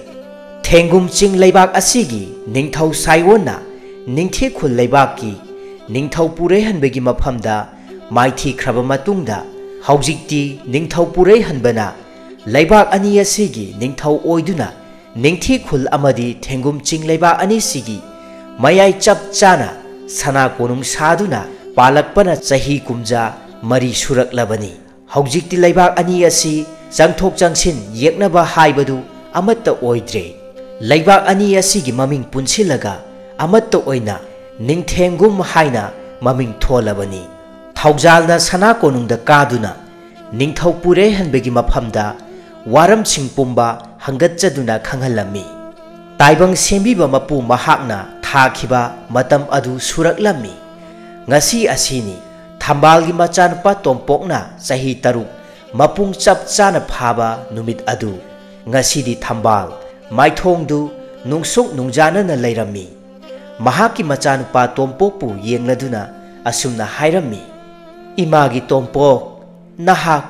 ꯊꯦꯡꯒꯨꯝ ꯆꯤꯡ ꯂꯩꯕꯥꯛ ꯑꯁꯤꯒꯤ ꯅꯤꯡꯊꯧ ꯁꯥꯏꯑꯣꯟꯅ ꯅꯤꯡꯊꯤ ꯈꯨꯜ ꯂꯩꯕꯥꯛꯀꯤ ꯅꯤꯡꯊꯧ ꯄꯨꯔꯩꯍꯟꯕꯒꯤ ꯃꯐꯝꯗ ꯃꯥꯏꯊꯤꯈ꯭ꯔꯕ ꯃꯇꯨꯡꯗ, ꯍꯧꯖꯤꯛꯇꯤ ꯅꯤꯡꯊꯧ ꯄꯨꯔꯩꯍꯟꯕꯅ ꯂꯩꯕꯥꯛ ꯑꯅꯤ ꯑꯁꯤꯒꯤ ꯅꯤꯡꯊꯧ ꯑꯣꯏꯗꯨꯅ ꯅꯤꯡꯊꯤ ꯈꯨꯜ ꯑꯃꯗꯤ ꯊꯦꯡꯒꯨꯝ ꯆꯤꯡ ꯂꯩꯕꯥꯛ ꯑꯅꯤꯁꯤꯒꯤ ꯃꯌꯥꯏ ꯆꯞ ꯆꯥꯅ ꯁꯅꯥ ꯀꯣꯅꯨꯡ ꯁꯥꯗꯨꯅ ꯄꯥꯜꯂꯛꯄꯅ ꯆꯍꯤ ꯀꯨꯝꯖꯥ ꯃꯔꯤ ꯁꯨꯔꯛꯂꯕꯅꯤ꯫ ꯍꯧꯖꯤꯛꯇꯤ ꯂꯩꯕꯥꯛ ꯑꯅꯤ ꯑꯁꯤ ꯆꯪꯊꯣꯛ ꯆꯪꯁꯤꯟ ꯌꯦꯛꯅꯕ ꯍꯥꯏꯕꯗꯨ ꯑꯃꯠꯇ ꯑꯣꯏꯗ꯭ꯔꯦ꯫ ꯂꯩꯕꯥꯛ ꯑꯅꯤ ꯑꯁꯤꯒꯤ ꯃꯃꯤꯡ ꯄꯨꯟꯁꯤꯜꯂꯒ ꯑꯃꯠꯇ ꯑꯣꯏꯅ ꯅꯤꯡꯊꯦꯡꯒꯨꯝ ꯍꯥꯏꯅ ꯃꯃꯤꯡ ꯊꯣꯜꯂꯕꯅꯤ"꯫ ꯊꯧꯖꯥꯜꯅ ꯁꯅꯥ ꯀꯣꯅꯨꯡꯗ ꯀꯥꯗꯨꯅ ꯅꯤꯡꯊꯧ ꯄꯨꯔꯩꯍꯟꯕꯒꯤ ꯃꯐꯝꯗ ꯋꯥꯔꯝꯁꯤꯡ ꯄꯨꯝꯕ ꯍꯪꯒꯠꯆꯗꯨꯅ ꯈꯪꯍꯜꯂꯝꯃꯤ꯫ ꯇꯥꯏꯕꯪ ꯁꯦꯝꯕꯤꯕ ꯃꯄꯨ ꯃꯍꯥꯛꯅ ꯊꯥꯈꯤꯕ ꯃꯇꯝ ꯑꯗꯨ ꯁꯨꯔꯛꯂꯝꯃꯤ꯫ ꯉꯁꯤ ꯑꯁꯤꯅꯤ ꯊꯝꯕꯥꯜꯒꯤ ꯃꯆꯥꯅꯨꯄꯥ ꯇꯣꯝꯄꯣꯛꯅ ꯆꯍꯤ ꯇꯔꯨꯛ ꯃꯄꯨꯡ ꯆꯞ ꯆꯥꯅ ꯐꯥꯕ ꯅꯨꯃꯤꯠ ꯑꯗꯨ꯫ ꯉꯁꯤꯗꯤ ꯊꯝꯕꯥꯜ ꯃꯥꯏꯊꯣꯡꯗꯨ ꯅꯨꯡꯁꯨꯛ ꯅꯨꯡꯖꯥꯅꯅ ꯂꯩꯔꯝꯃꯤ꯫ ꯃꯍꯥꯛꯀꯤ ꯃꯆꯥꯅꯨꯄꯥ ꯇꯣꯝꯄꯣꯛꯄꯨ ꯌꯦꯡꯂꯗꯨꯅ ꯑꯁꯨꯝꯅ ꯍꯥꯏꯔꯝꯃꯤ, "ꯏꯃꯥꯒꯤ ꯇꯣꯝꯄꯣꯛ, ꯅꯍꯥꯛ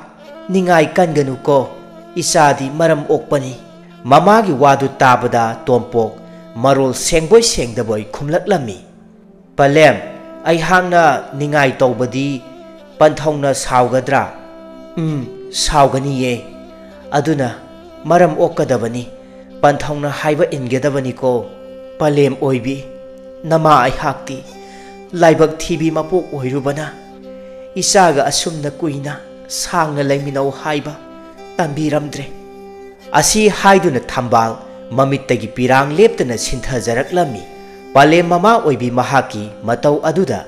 ꯅꯤꯡꯉꯥꯏ ꯀꯟꯒꯅꯨꯀꯣ, ꯏꯆꯥꯗꯤ ꯃꯔꯝ ꯑꯣꯛꯄꯅꯤ"꯫ ꯃꯃꯥꯒꯤ ꯋꯥꯗꯨ ꯇꯥꯕꯗ ꯇꯣꯝꯄꯣꯛ ꯃꯔꯣꯜ ꯁꯦꯡꯕꯣꯏ ꯁꯦꯡꯗꯕꯣꯏ ꯈꯨꯝꯂꯛꯂꯝꯃꯤ, "ꯄꯂꯦꯝ, ꯑꯩꯍꯥꯛꯅ ꯅꯤꯡꯉꯥꯏ ꯇꯧꯕꯗꯤ ꯄꯟꯊꯧꯅ ꯁꯥꯎꯒꯗ꯭ꯔꯥ?" "ꯎꯝ, ꯁꯥꯎꯒꯅꯤꯌꯦ꯫ ꯑꯗꯨꯅ ꯃꯔꯝ ꯑꯣꯛꯀꯗꯕꯅꯤ, ꯄꯟꯊꯧꯅ ꯍꯥꯏꯕ ꯏꯟꯒꯗꯕꯅꯤꯀꯣ꯫ ꯄꯂꯦꯝ ꯑꯣꯏꯕꯤ, ꯅꯃꯥ ꯑꯩꯍꯥꯛꯇꯤ ꯂꯥꯏꯕꯛ ꯊꯤꯕꯤ ꯃꯄꯣꯛ ꯑꯣꯏꯔꯨꯕꯅ ꯏꯆꯥꯒ ꯑꯁꯨꯝꯅ ꯀꯨꯏꯅ ꯁꯥꯡꯅ ꯂꯩꯃꯤꯟꯅꯧ ꯍꯥꯏꯕ ꯇꯝꯕꯤꯔꯝꯗ꯭ꯔꯦ"꯫ ꯑꯁꯤ ꯍꯥꯏꯗꯨꯅ ꯊꯝꯕꯥꯜ ꯃꯃꯤꯠꯇꯒꯤ ꯄꯤꯔꯥꯡ ꯂꯦꯞꯇꯅ ꯁꯤꯟꯊꯖꯔꯛꯂꯝꯃꯤ꯫ ꯄꯂꯦꯝ ꯃꯃꯥ ꯑꯣꯏꯕꯤ ꯃꯍꯥꯛꯀꯤ ꯃꯇꯧ ꯑꯗꯨꯗ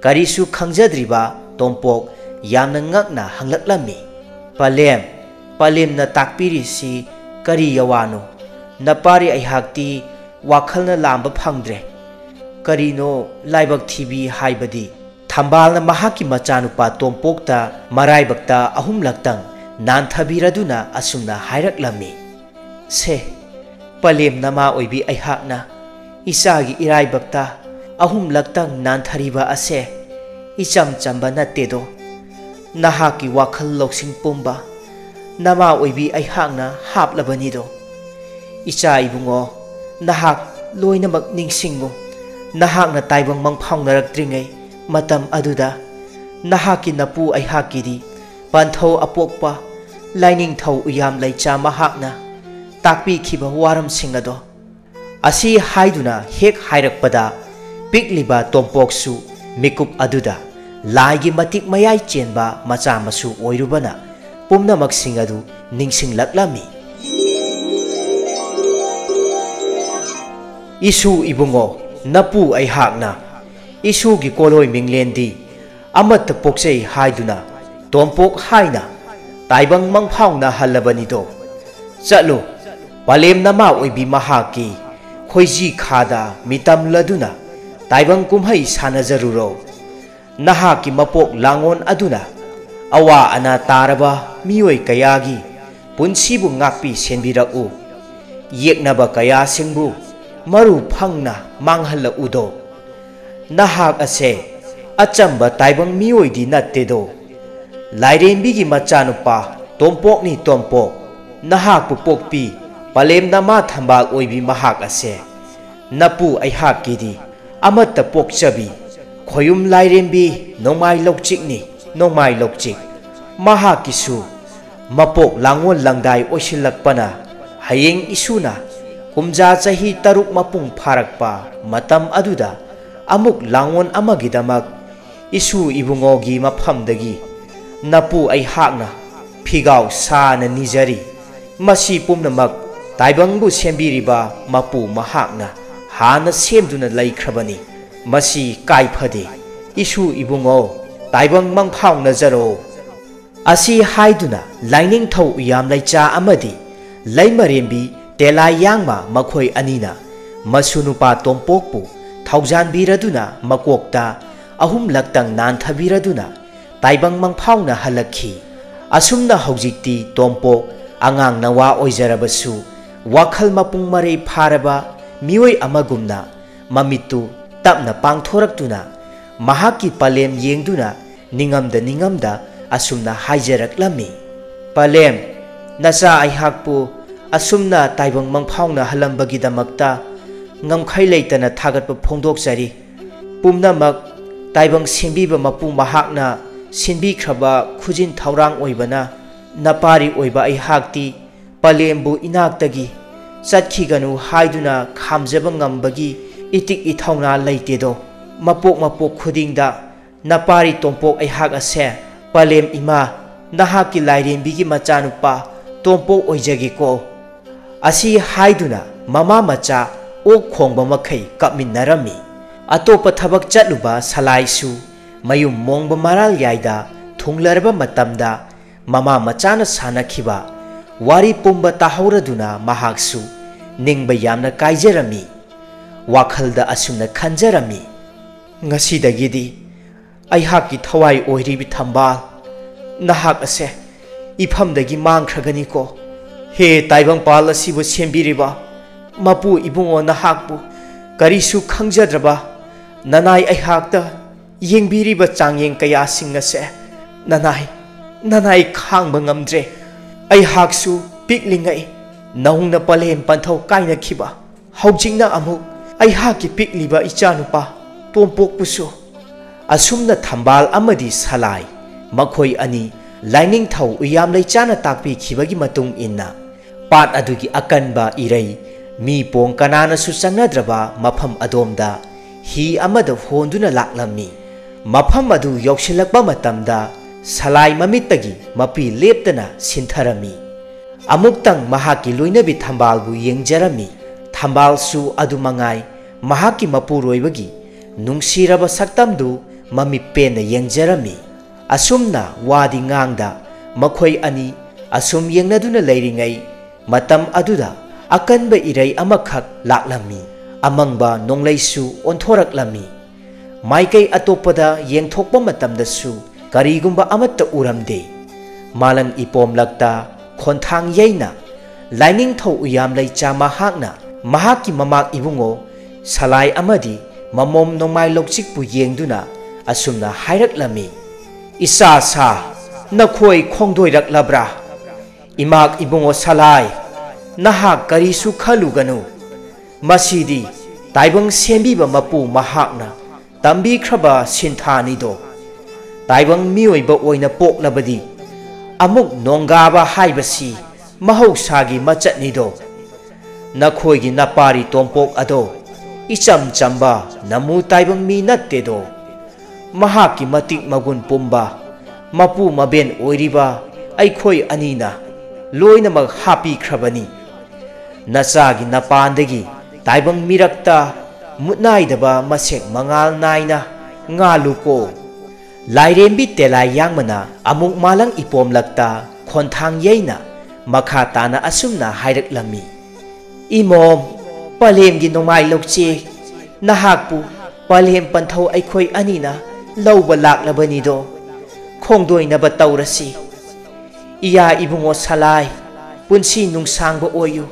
ꯀꯔꯤꯁꯨ ꯈꯪꯖꯗ꯭ꯔꯤꯕ ꯇꯣꯝꯄꯣꯛ ꯌꯥꯝꯅ ꯉꯛꯅ ꯍꯪꯂꯛꯂꯝꯃꯤ, "ꯄꯂꯦꯝ, ꯄꯂꯦꯝꯅ ꯇꯥꯛꯄꯤꯔꯤꯁꯤ ꯀꯔꯤ ꯌꯋꯥꯅꯣ? ꯅꯄꯥꯔꯤ ꯑꯩꯍꯥꯛꯇꯤ ꯋꯥꯈꯜꯅ ꯂꯥꯝꯕ ꯐꯪꯗ꯭ꯔꯦ꯫ ꯀꯔꯤꯅꯣ ꯂꯥꯏꯕꯛ ꯊꯤꯕꯤ ꯍꯥꯏꯕꯗꯤ?" ꯊꯝꯕꯥꯜꯅ ꯃꯍꯥꯛꯀꯤ ꯃꯆꯥꯅꯨꯄꯥ ꯇꯣꯝꯄꯣꯛꯇ ꯃꯔꯥꯏꯕꯛꯇ ꯑꯍꯨꯝꯂꯛꯇꯪ ꯅꯥꯟꯊꯕꯤꯔꯗꯨꯅ ꯑꯁꯨꯝꯅ ꯍꯥꯏꯔꯛꯂꯝꯃꯤ, "ꯁꯦ, ꯄꯂꯦꯝ ꯅꯃꯥ ꯑꯣꯏꯕꯤ ꯑꯩꯍꯥꯛꯅ ꯏꯆꯥꯒꯤ ꯏꯔꯥꯏꯕꯛꯇ ꯑꯍꯨꯝꯂꯛꯇꯪ ꯅꯥꯟꯊꯔꯤꯕ ꯑꯁꯦ ꯏꯆꯝ ꯆꯝꯕ ꯅꯠꯇꯦꯗꯣ꯫ ꯅꯍꯥꯛꯀꯤ ꯋꯥꯈꯜ ꯂꯧꯁꯤꯡ ꯄꯨꯝꯕ ꯅꯃꯥ ꯑꯣꯏꯕꯤ ꯑꯩꯍꯥꯛꯅ ꯍꯥꯞꯂꯕꯅꯤꯗꯣ꯫ ꯏꯆꯥ ꯏꯕꯨꯡꯉꯣ, ꯅꯍꯥꯛ ꯂꯣꯏꯅꯃꯛ ꯅꯤꯡꯁꯤꯡꯉꯨ꯫ ꯅꯍꯥꯛꯅ ꯇꯥꯏꯕꯪ ꯃꯪꯐꯥꯎꯅꯔꯛꯇ꯭ꯔꯤꯉꯩ ꯃꯇꯝ ꯑꯗꯨꯗ ꯅꯍꯥꯛꯀꯤ ꯅꯄꯨ ꯑꯩꯍꯥꯛꯀꯤꯗꯤ ꯄꯟꯊꯧ ꯑꯄꯣꯛꯄ ꯂꯥꯏꯅꯤꯡꯊꯧ ꯎꯌꯥꯝ ꯂꯩꯆꯥ ꯃꯍꯥꯛꯅ ꯇꯥꯛꯄꯤꯈꯤꯕ ꯋꯥꯔꯝꯁꯤꯡ ꯑꯗꯣ"꯫ ꯑꯁꯤ ꯍꯥꯏꯗꯨꯅ ꯍꯦꯛ ꯍꯥꯏꯔꯛꯄꯗ, ꯄꯤꯛꯂꯤꯕ ꯇꯣꯝꯄꯣꯛꯁꯨ ꯃꯤꯀꯨꯞ ꯑꯗꯨꯗ ꯂꯥꯏꯒꯤ ꯃꯇꯤꯛ ꯃꯌꯥꯏ ꯆꯦꯟꯕ ꯃꯆꯥ ꯃꯁꯨ ꯑꯣꯏꯔꯨꯕꯅ ꯄꯨꯝꯅꯃꯛꯁꯤꯡ ꯑꯗꯨ ꯅꯤꯡꯁꯤꯡꯂꯛꯂꯝꯃꯤ꯫ "ꯏꯁꯨ ꯏꯕꯨꯡꯉꯣ, ꯅꯄꯨ ꯑꯩꯍꯥꯛꯅ ꯏꯁꯨꯒꯤ ꯀꯣꯂꯣꯏ ꯃꯤꯡꯂꯦꯟꯗꯤ ꯑꯃꯠꯇ ꯄꯣꯛꯆꯩ ꯍꯥꯏꯗꯨꯅ ꯇꯣꯝꯄꯣꯛ ꯍꯥꯏꯅ ꯇꯥꯏꯕꯪ ꯃꯪꯐꯥꯎꯅꯍꯜꯂꯕꯅꯤꯗꯣ꯫ ꯆꯠꯂꯨ, ꯄꯂꯦꯝ ꯅꯃꯥ ꯑꯣꯏꯕꯤ ꯃꯍꯥꯛꯀꯤ ꯈꯣꯏꯖꯤ ꯈꯥꯗ ꯃꯤꯇꯝꯂꯗꯨꯅ ꯇꯥꯏꯕꯪ ꯀꯨꯝꯍꯩ ꯁꯥꯟꯅꯖꯔꯨꯔꯣ꯫ ꯅꯍꯥꯛꯀꯤ ꯃꯄꯣꯛ ꯂꯥꯡꯑꯣꯟ ꯑꯗꯨꯅ ꯑꯋꯥ ꯑꯅꯥ ꯇꯥꯔꯕ ꯃꯤꯑꯣꯏ ꯀꯌꯥꯒꯤ ꯄꯨꯟꯁꯤꯕꯨ ꯉꯥꯛꯄꯤ ꯁꯦꯟꯕꯤꯔꯛꯎ꯫ ꯌꯦꯛꯅꯕ ꯀꯌꯥꯁꯤꯡꯕꯨ ꯃꯔꯨ ꯐꯪꯅ ꯃꯥꯡꯍꯜꯂꯛꯎꯗꯣ꯫ ꯅꯍꯥꯛ ꯑꯁꯦ ꯑꯆꯝꯕ ꯇꯥꯏꯕꯪ ꯃꯤꯑꯣꯏꯗꯤ ꯅꯠꯇꯦꯗꯣ꯫ ꯂꯥꯏꯔꯦꯝꯕꯤꯒꯤ ꯃꯆꯥꯅꯨꯄꯥ ꯇꯣꯝꯄꯣꯛꯅꯤ ꯇꯣꯝꯄꯣꯛ꯫ ꯅꯍꯥꯛꯄꯨ ꯄꯣꯛꯄꯤ ꯄꯂꯦꯝ ꯅꯃꯥ ꯊꯝꯕꯥꯜ ꯑꯣꯏꯕꯤ ꯃꯍꯥꯛ ꯑꯁꯦ ꯅꯄꯨ ꯑꯩꯍꯥꯛꯀꯤꯗꯤ ꯑꯃꯠꯇ ꯄꯣꯛꯆꯕꯤ ꯈꯣꯌꯨꯝ ꯂꯥꯏꯔꯦꯝꯕꯤ ꯅꯣꯡꯃꯥꯏ ꯂꯧꯆꯤꯛꯅꯤ, ꯅꯣꯡꯃꯥꯏ ꯂꯧꯆꯤꯛ꯫ ꯃꯍꯥꯛꯀꯤꯁꯨ ꯃꯄꯣꯛ ꯂꯥꯡꯑꯣꯟ ꯂꯪꯗꯥꯏ ꯑꯣꯏꯁꯤꯜꯂꯛꯄꯅ ꯍꯌꯦꯡ ꯏꯁꯨꯅ ꯀꯨꯝꯖꯥ ꯆꯍꯤ ꯇꯔꯨꯛ ꯃꯄꯨꯡ ꯐꯥꯔꯛꯄ ꯃꯇꯝ ꯑꯗꯨꯗ ꯑꯃꯨꯛ ꯂꯥꯡꯑꯣꯟ ꯑꯃꯒꯤꯗꯃꯛ ꯏꯁꯨ ꯏꯕꯨꯡꯉꯣꯒꯤ ꯃꯐꯝꯗꯒꯤ ꯅꯄꯨ ꯑꯩꯍꯥꯛꯅ ꯐꯤꯒꯥꯎ ꯁꯥꯅ ꯅꯤꯖꯔꯤ꯫ ꯃꯁꯤ ꯄꯨꯝꯅꯃꯛ ꯇꯥꯏꯕꯪꯕꯨ ꯁꯦꯝꯕꯤꯔꯤꯕ ꯃꯄꯨ ꯃꯍꯥꯛꯅ ꯍꯥꯟꯅ ꯁꯦꯝꯗꯨꯅ ꯂꯩꯈ꯭ꯔꯕꯅꯤ꯫ ꯃꯁꯤ ꯀꯥꯏꯐꯗꯦ꯫ ꯏꯁꯨ ꯏꯕꯨꯡꯉꯣ, ꯇꯥꯏꯕꯪ ꯃꯪꯐꯥꯎꯅꯖꯔꯣ"꯫ ꯑꯁꯤ ꯍꯥꯏꯗꯨꯅ ꯂꯥꯏꯅꯤꯡꯊꯧ ꯎꯌꯥꯝ ꯂꯩꯆꯥ ꯑꯃꯗꯤ ꯂꯩꯃꯔꯦꯝꯕꯤ ꯇꯦꯂꯥꯏ ꯌꯥꯡꯃ ꯃꯈꯣꯏ ꯑꯅꯤꯅ ꯃꯁꯨ ꯅꯨꯄꯥ ꯇꯣꯝꯄꯣꯛꯄꯨ ꯊꯧꯖꯥꯟꯕꯤꯔꯗꯨꯅ ꯃꯀꯣꯛꯇ ꯑꯍꯨꯝꯂꯛꯇꯪ ꯅꯥꯟꯊꯕꯤꯔꯗꯨꯅ ꯇꯥꯏꯕꯪ ꯃꯪꯐꯥꯎꯅ ꯍꯜꯂꯛꯈꯤ꯫ ꯑꯁꯨꯝꯅ ꯍꯧꯖꯤꯛꯇꯤ ꯇꯣꯝꯄꯣꯛ ꯑꯉꯥꯡ ꯅꯋꯥ ꯑꯣꯏꯖꯔꯕꯁꯨ, ꯋꯥꯈꯜ ꯃꯄꯨꯡ ꯃꯔꯩ ꯐꯥꯔꯕ ꯃꯤꯑꯣꯏ ꯑꯃꯒꯨꯝꯅ ꯃꯃꯤꯠꯇꯨ ꯇꯞꯅ ꯄꯥꯡꯊꯣꯔꯛꯇꯨꯅ, ꯃꯍꯥꯛꯀꯤ ꯄꯂꯦꯝ ꯌꯦꯡꯗꯨꯅ ꯅꯤꯡꯉꯝꯗ ꯅꯤꯡꯉꯝꯗ ꯑꯁꯨꯝꯅ ꯍꯥꯏꯖꯔꯛꯂꯝꯃꯤ, "ꯄꯂꯦꯝ, ꯅꯆꯥ ꯑꯩꯍꯥꯛꯄꯨ ꯑꯁꯨꯝꯅ ꯇꯥꯏꯕꯪ ꯃꯪꯐꯥꯎꯅꯍꯜꯂꯝꯕꯒꯤꯗꯃꯛꯇ ꯉꯝꯈꯩ ꯂꯩꯇꯅ ꯊꯥꯒꯠꯄ ꯐꯣꯡꯗꯣꯛꯆꯔꯤ꯫ ꯄꯨꯝꯅꯃꯛ ꯇꯥꯏꯕꯪ ꯁꯦꯝꯕꯤꯕ ꯃꯄꯨ ꯃꯍꯥꯛꯅ ꯁꯤꯟꯕꯤꯈ꯭ꯔꯕ ꯈꯨꯖꯤꯟ ꯊꯧꯔꯥꯡ ꯑꯣꯏꯕꯅ ꯅꯄꯥꯔꯤ ꯑꯣꯏꯕ ꯑꯩꯍꯥꯛꯇꯤ ꯄꯂꯦꯝꯕꯨ ꯏꯅꯥꯛꯇꯒꯤ ꯆꯠꯈꯤꯒꯅꯨ ꯍꯥꯏꯗꯨꯅ ꯈꯥꯝꯖꯕ ꯉꯝꯕꯒꯤ ꯏꯇꯤꯛ ꯏꯊꯧꯅꯥ ꯂꯩꯇꯦꯗꯣ꯫ ꯃꯄꯣꯛ ꯃꯄꯣꯛ ꯈꯨꯗꯤꯡꯗ ꯅꯄꯥꯔꯤ ꯇꯣꯝꯄꯣꯛ ꯑꯩꯍꯥꯛ ꯑꯁꯦ ꯄꯂꯦꯝ ꯏꯃꯥ, ꯅꯍꯥꯛꯀꯤ ꯂꯥꯏꯔꯦꯝꯕꯤꯒꯤ ꯃꯆꯥꯅꯨꯄꯥ ꯇꯣꯝꯄꯣꯛ ꯑꯣꯏꯖꯒꯦꯀꯣ"꯫ ꯑꯁꯤ ꯍꯥꯏꯗꯨꯅ ꯃꯃꯥ ꯃꯆꯥ ꯑꯣꯛ ꯈꯣꯡꯕ ꯃꯈꯩ ꯀꯞꯃꯤꯟꯅꯔꯝꯃꯤ꯫ ꯑꯇꯣꯞꯄ ꯊꯕꯛ ꯆꯠꯂꯨꯕ ꯁꯂꯥꯏꯁꯨ ꯃꯌꯨꯝ ꯃꯣꯡꯕ ꯃꯔꯥꯜ ꯌꯥꯏꯗ ꯊꯨꯡꯂꯔꯕ ꯃꯇꯝꯗ ꯃꯃꯥ ꯃꯆꯥꯅ ꯁꯥꯟꯅꯈꯤꯕ ꯋꯥꯔꯤ ꯄꯨꯝꯕ ꯇꯥꯍꯧꯔꯗꯨꯅ ꯃꯍꯥꯛꯁꯨ ꯅꯤꯡꯕ ꯌꯥꯝꯅ ꯀꯥꯏꯖꯔꯝꯃꯤ꯫ ꯋꯥꯈꯜꯗ ꯑꯁꯨꯝꯅ ꯈꯟꯖꯔꯝꯃꯤ, "ꯉꯁꯤꯗꯒꯤꯗꯤ ꯑꯩꯍꯥꯛꯀꯤ ꯊꯋꯥꯏ ꯑꯣꯏꯔꯤꯕꯤ ꯊꯝꯕꯥꯜ, ꯅꯍꯥꯛ ꯑꯁꯦ ꯏꯐꯝꯗꯒꯤ ꯃꯥꯡꯈ꯭ꯔꯒꯅꯤꯀꯣ꯫ ꯍꯦ ꯇꯥꯏꯕꯪꯄꯥꯜ ꯑꯁꯤꯕꯨ ꯁꯦꯝꯕꯤꯔꯤꯕ ꯃꯄꯨ ꯏꯕꯨꯡꯉꯣ, ꯅꯍꯥꯛꯄꯨ ꯀꯔꯤꯁꯨ ꯈꯪꯖꯗ꯭ꯔꯕ ꯅꯅꯥꯏ ꯑꯩꯍꯥꯛꯇ ꯌꯦꯡꯕꯤꯔꯤꯕ ꯆꯥꯡꯌꯦꯡ ꯀꯌꯥꯁꯤꯡ ꯑꯁꯦ ꯅꯅꯥꯏ, ꯅꯅꯥꯏ ꯈꯥꯡꯕ ꯉꯝꯗ꯭ꯔꯦ꯫ ꯑꯩꯍꯥꯛꯁꯨ ꯄꯤꯛꯂꯤꯉꯩ ꯅꯧꯅ ꯄꯂꯦꯝ ꯄꯟꯊꯧ ꯀꯥꯏꯅꯈꯤꯕ, ꯍꯧꯖꯤꯛꯅ ꯑꯃꯨꯛ ꯑꯩꯍꯥꯛꯀꯤ ꯄꯤꯛꯂꯤꯕ ꯏꯆꯥꯅꯨꯄꯥ ꯇꯣꯝꯄꯣꯛꯄꯨꯁꯨ"꯫ ꯑꯁꯨꯝꯅ ꯊꯝꯕꯥꯜ ꯑꯃꯗꯤ ꯁꯂꯥꯏ ꯃꯈꯣꯏ ꯑꯅꯤ ꯂꯥꯏꯅꯤꯡꯊꯧ ꯎꯌꯥꯝꯂꯩ ꯆꯥꯅ ꯇꯥꯛꯄꯤꯈꯤꯕꯒꯤ ꯃꯇꯨꯡ ꯏꯟꯅ ꯄꯥꯠ ꯑꯗꯨꯒꯤ ꯑꯀꯟꯕ ꯏꯔꯩ, ꯃꯤ ꯄꯣꯡ ꯀꯅꯥꯅꯁꯨ ꯆꯪꯅꯗ꯭ꯔꯕ ꯃꯐꯝ ꯑꯗꯣꯝꯗ ꯍꯤ ꯑꯃꯗ ꯍꯣꯟꯗꯨꯅ ꯂꯥꯛꯂꯝꯃꯤ꯫ ꯃꯐꯝ ꯑꯗꯨ ꯌꯧꯁꯤꯜꯂꯛꯄ ꯃꯇꯝꯗ ꯁꯂꯥꯏ ꯃꯃꯤꯠꯇꯒꯤ ꯃꯄꯤ ꯂꯦꯞꯇꯅ ꯁꯤꯟꯊꯔꯝꯃꯤ꯫ ꯑꯃꯨꯛꯇꯪ ꯃꯍꯥꯛꯀꯤ ꯂꯣꯏꯅꯕꯤ ꯊꯝꯕꯥꯜꯕꯨ ꯌꯦꯡꯖꯔꯝꯃꯤ꯫ ꯊꯝꯕꯥꯜꯁꯨ ꯑꯗꯨ ꯃꯉꯥꯏ, ꯃꯍꯥꯛꯀꯤ ꯃꯄꯨꯔꯣꯏꯕꯒꯤ ꯅꯨꯡꯁꯤꯔꯕ ꯁꯛꯇꯝꯗꯨ ꯃꯃꯤꯠ ꯄꯦꯟꯅ ꯌꯦꯡꯖꯔꯝꯃꯤ꯫ ꯑꯁꯨꯝꯅ ꯋꯥꯗꯤ ꯉꯥꯡꯗ ꯃꯈꯣꯏ ꯑꯅꯤ ꯑꯁꯨꯝ ꯌꯦꯡꯅꯗꯨꯅ ꯂꯩꯔꯤꯉꯩ, ꯃꯇꯝ ꯑꯗꯨꯗ ꯑꯀꯟꯕ ꯏꯔꯩ ꯑꯃꯈꯛ ꯂꯥꯛꯂꯝꯃꯤ꯫ ꯑꯃꯪꯕ ꯅꯣꯡꯂꯩꯁꯨ ꯑꯣꯟꯊꯣꯔꯛꯂꯝꯃꯤ꯫ ꯃꯥꯏꯀꯩ ꯑꯇꯣꯞꯄꯗ ꯌꯦꯡꯊꯣꯛꯄ ꯃꯇꯝꯗꯁꯨ ꯀꯔꯤꯒꯨꯝꯕ ꯑꯃꯠꯇ ꯎꯔꯝꯗꯦ꯫ ꯃꯥꯂꯪ ꯏꯄꯣꯝꯂꯛꯇ ꯈꯣꯟꯊꯥꯡ ꯌꯩꯅ ꯂꯥꯏꯅꯤꯡꯊꯧ ꯎꯌꯥꯝꯂꯩꯆꯥ ꯃꯍꯥꯛꯅ ꯃꯍꯥꯛꯀꯤ ꯃꯃꯥꯛ ꯏꯕꯨꯡꯉꯣ ꯁꯂꯥꯏ ꯑꯃꯗꯤ ꯃꯃꯣꯝ ꯅꯣꯡꯃꯥꯏ ꯂꯧꯆꯤꯛꯄꯨ ꯌꯦꯡꯗꯨꯅ ꯑꯁꯨꯝꯅ ꯍꯥꯏꯔꯛꯂꯝꯃꯤ, "ꯏꯆꯥ ꯁꯥ, ꯅꯈꯣꯏ ꯈꯣꯡꯗꯣꯏꯔꯛꯂꯕ꯭ꯔꯥ? ꯏꯃꯥꯛ ꯏꯕꯨꯡꯉꯣ ꯁꯂꯥꯏ, ꯅꯍꯥꯛ ꯀꯔꯤꯁꯨ ꯈꯜꯂꯨꯒꯅꯨ꯫ ꯃꯁꯤꯗꯤ ꯇꯥꯏꯕꯪ ꯁꯦꯝꯕꯤꯕ ꯃꯄꯨ ꯃꯍꯥꯛꯅ ꯇꯝꯕꯤꯈ꯭ꯔꯕ ꯁꯤꯟꯊꯥꯅꯤꯗꯣ꯫ ꯇꯥꯏꯕꯪ ꯃꯤꯑꯣꯏꯕ ꯑꯣꯏꯅ ꯄꯣꯛꯂꯕꯗꯤ ꯑꯃꯨꯛ ꯅꯣꯡꯒꯥꯕ ꯍꯥꯏꯕꯁꯤ ꯃꯍꯧꯁꯥꯒꯤ ꯃꯆꯠꯅꯤꯗꯣ꯫ ꯅꯈꯣꯏꯒꯤ ꯅꯄꯥꯔꯤ ꯇꯣꯝꯄꯣꯛ ꯑꯗꯣ ꯏꯆꯝ ꯆꯝꯕ ꯅꯃꯨ ꯇꯥꯏꯕꯪ ꯃꯤ ꯅꯠꯇꯦꯗꯣ꯫ ꯃꯍꯥꯛꯀꯤ ꯃꯇꯤꯛ ꯃꯒꯨꯟ ꯄꯨꯝꯕ ꯃꯄꯨ ꯃꯕꯦꯟ ꯑꯣꯏꯔꯤꯕ ꯑꯩꯈꯣꯏ ꯑꯅꯤꯅ ꯂꯣꯏꯅꯃꯛ ꯍꯥꯞꯄꯤꯈ꯭ꯔꯕꯅꯤ꯫ ꯅꯆꯥꯒꯤ ꯅꯄꯥꯟꯗꯒꯤ ꯇꯥꯏꯕꯪ ꯃꯤꯔꯛꯇ ꯃꯨꯠꯅꯥꯏꯗꯕ ꯃꯁꯦꯛ ꯃꯉꯥꯜ ꯅꯥꯏꯅ ꯉꯥꯜꯂꯨꯀꯣ꯫" ꯂꯥꯏꯔꯦꯝꯕꯤ ꯇꯦꯂꯥꯏ ꯌꯥꯡꯃꯅ ꯑꯃꯨꯛ ꯃꯥꯂꯪ ꯏꯄꯣꯝꯂꯛꯇ ꯈꯣꯟꯊꯥꯡ ꯌꯩꯅ ꯃꯈꯥ ꯇꯥꯅ ꯑꯁꯨꯝꯅ ꯍꯥꯏꯔꯛꯂꯝꯃꯤ, "ꯏꯃꯣꯝ, ꯄꯂꯦꯝꯒꯤ ꯅꯣꯡꯃꯥꯏ ꯂꯧꯆꯦ, ꯅꯍꯥꯛꯄꯨ ꯄꯂꯦꯝ ꯄꯟꯊꯧ ꯑꯩꯈꯣꯏ ꯑꯅꯤꯅ ꯂꯧꯕ ꯂꯥꯛꯂꯕꯅꯤꯗꯣ꯫ ꯈꯣꯡꯗꯣꯏꯅꯕ ꯇꯧꯔꯁꯤ꯫ ꯏꯌꯥ ꯏꯕꯨꯡꯉꯣ ꯁꯂꯥꯏ, ꯄꯨꯟꯁꯤ ꯅꯨꯡꯁꯥꯡꯕ ꯑꯣꯏꯌꯨ꯫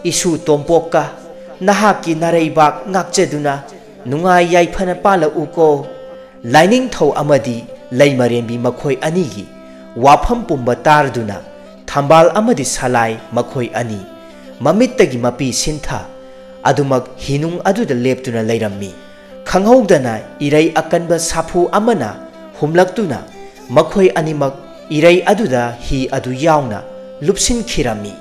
ꯏꯁꯨ ꯇꯣꯝꯄꯣꯛꯀ ꯅꯍꯥꯛꯀꯤ ꯅꯔꯩꯕꯥꯛ ꯉꯥꯛꯆꯗꯨꯅ ꯅꯨꯡꯉꯥꯏ ꯌꯥꯏꯐꯅ ꯄꯥꯜꯂꯛꯎꯀꯣ꯫" ꯂꯥꯏꯅꯤꯡꯊꯧ ꯑꯃꯗꯤ ꯂꯩꯃꯔꯦꯝꯕꯤ ꯃꯈꯣꯏ ꯑꯅꯤꯒꯤ ꯋꯥꯐꯝ ꯄꯨꯝꯕ ꯇꯥꯔꯗꯨꯅ ꯊꯝꯕꯥꯜ ꯑꯃꯗꯤ ꯁꯂꯥꯏ ꯃꯈꯣꯏ ꯑꯅꯤ ꯃꯃꯤꯠꯇꯒꯤ ꯃꯄꯤ ꯁꯤꯟꯊ ꯑꯗꯨꯃꯛ ꯍꯤꯅꯨꯡ ꯑꯗꯨꯗ ꯂꯦꯞꯇꯨꯅ ꯂꯩꯔꯝꯃꯤ꯫ ꯈꯪꯍꯧꯗꯅ ꯏꯔꯩ ꯑꯀꯟꯕ ꯁꯥꯐꯨ ꯑꯃꯅ ꯍꯨꯝꯂꯛꯇꯨꯅ ꯃꯈꯣꯏ ꯑꯅꯤꯃꯛ ꯏꯔꯩ ꯑꯗꯨꯗ ꯍꯤ ꯑꯗꯨ ꯌꯥꯎꯅ ꯂꯨꯞꯁꯤꯟꯈꯤꯔꯝꯃꯤ꯫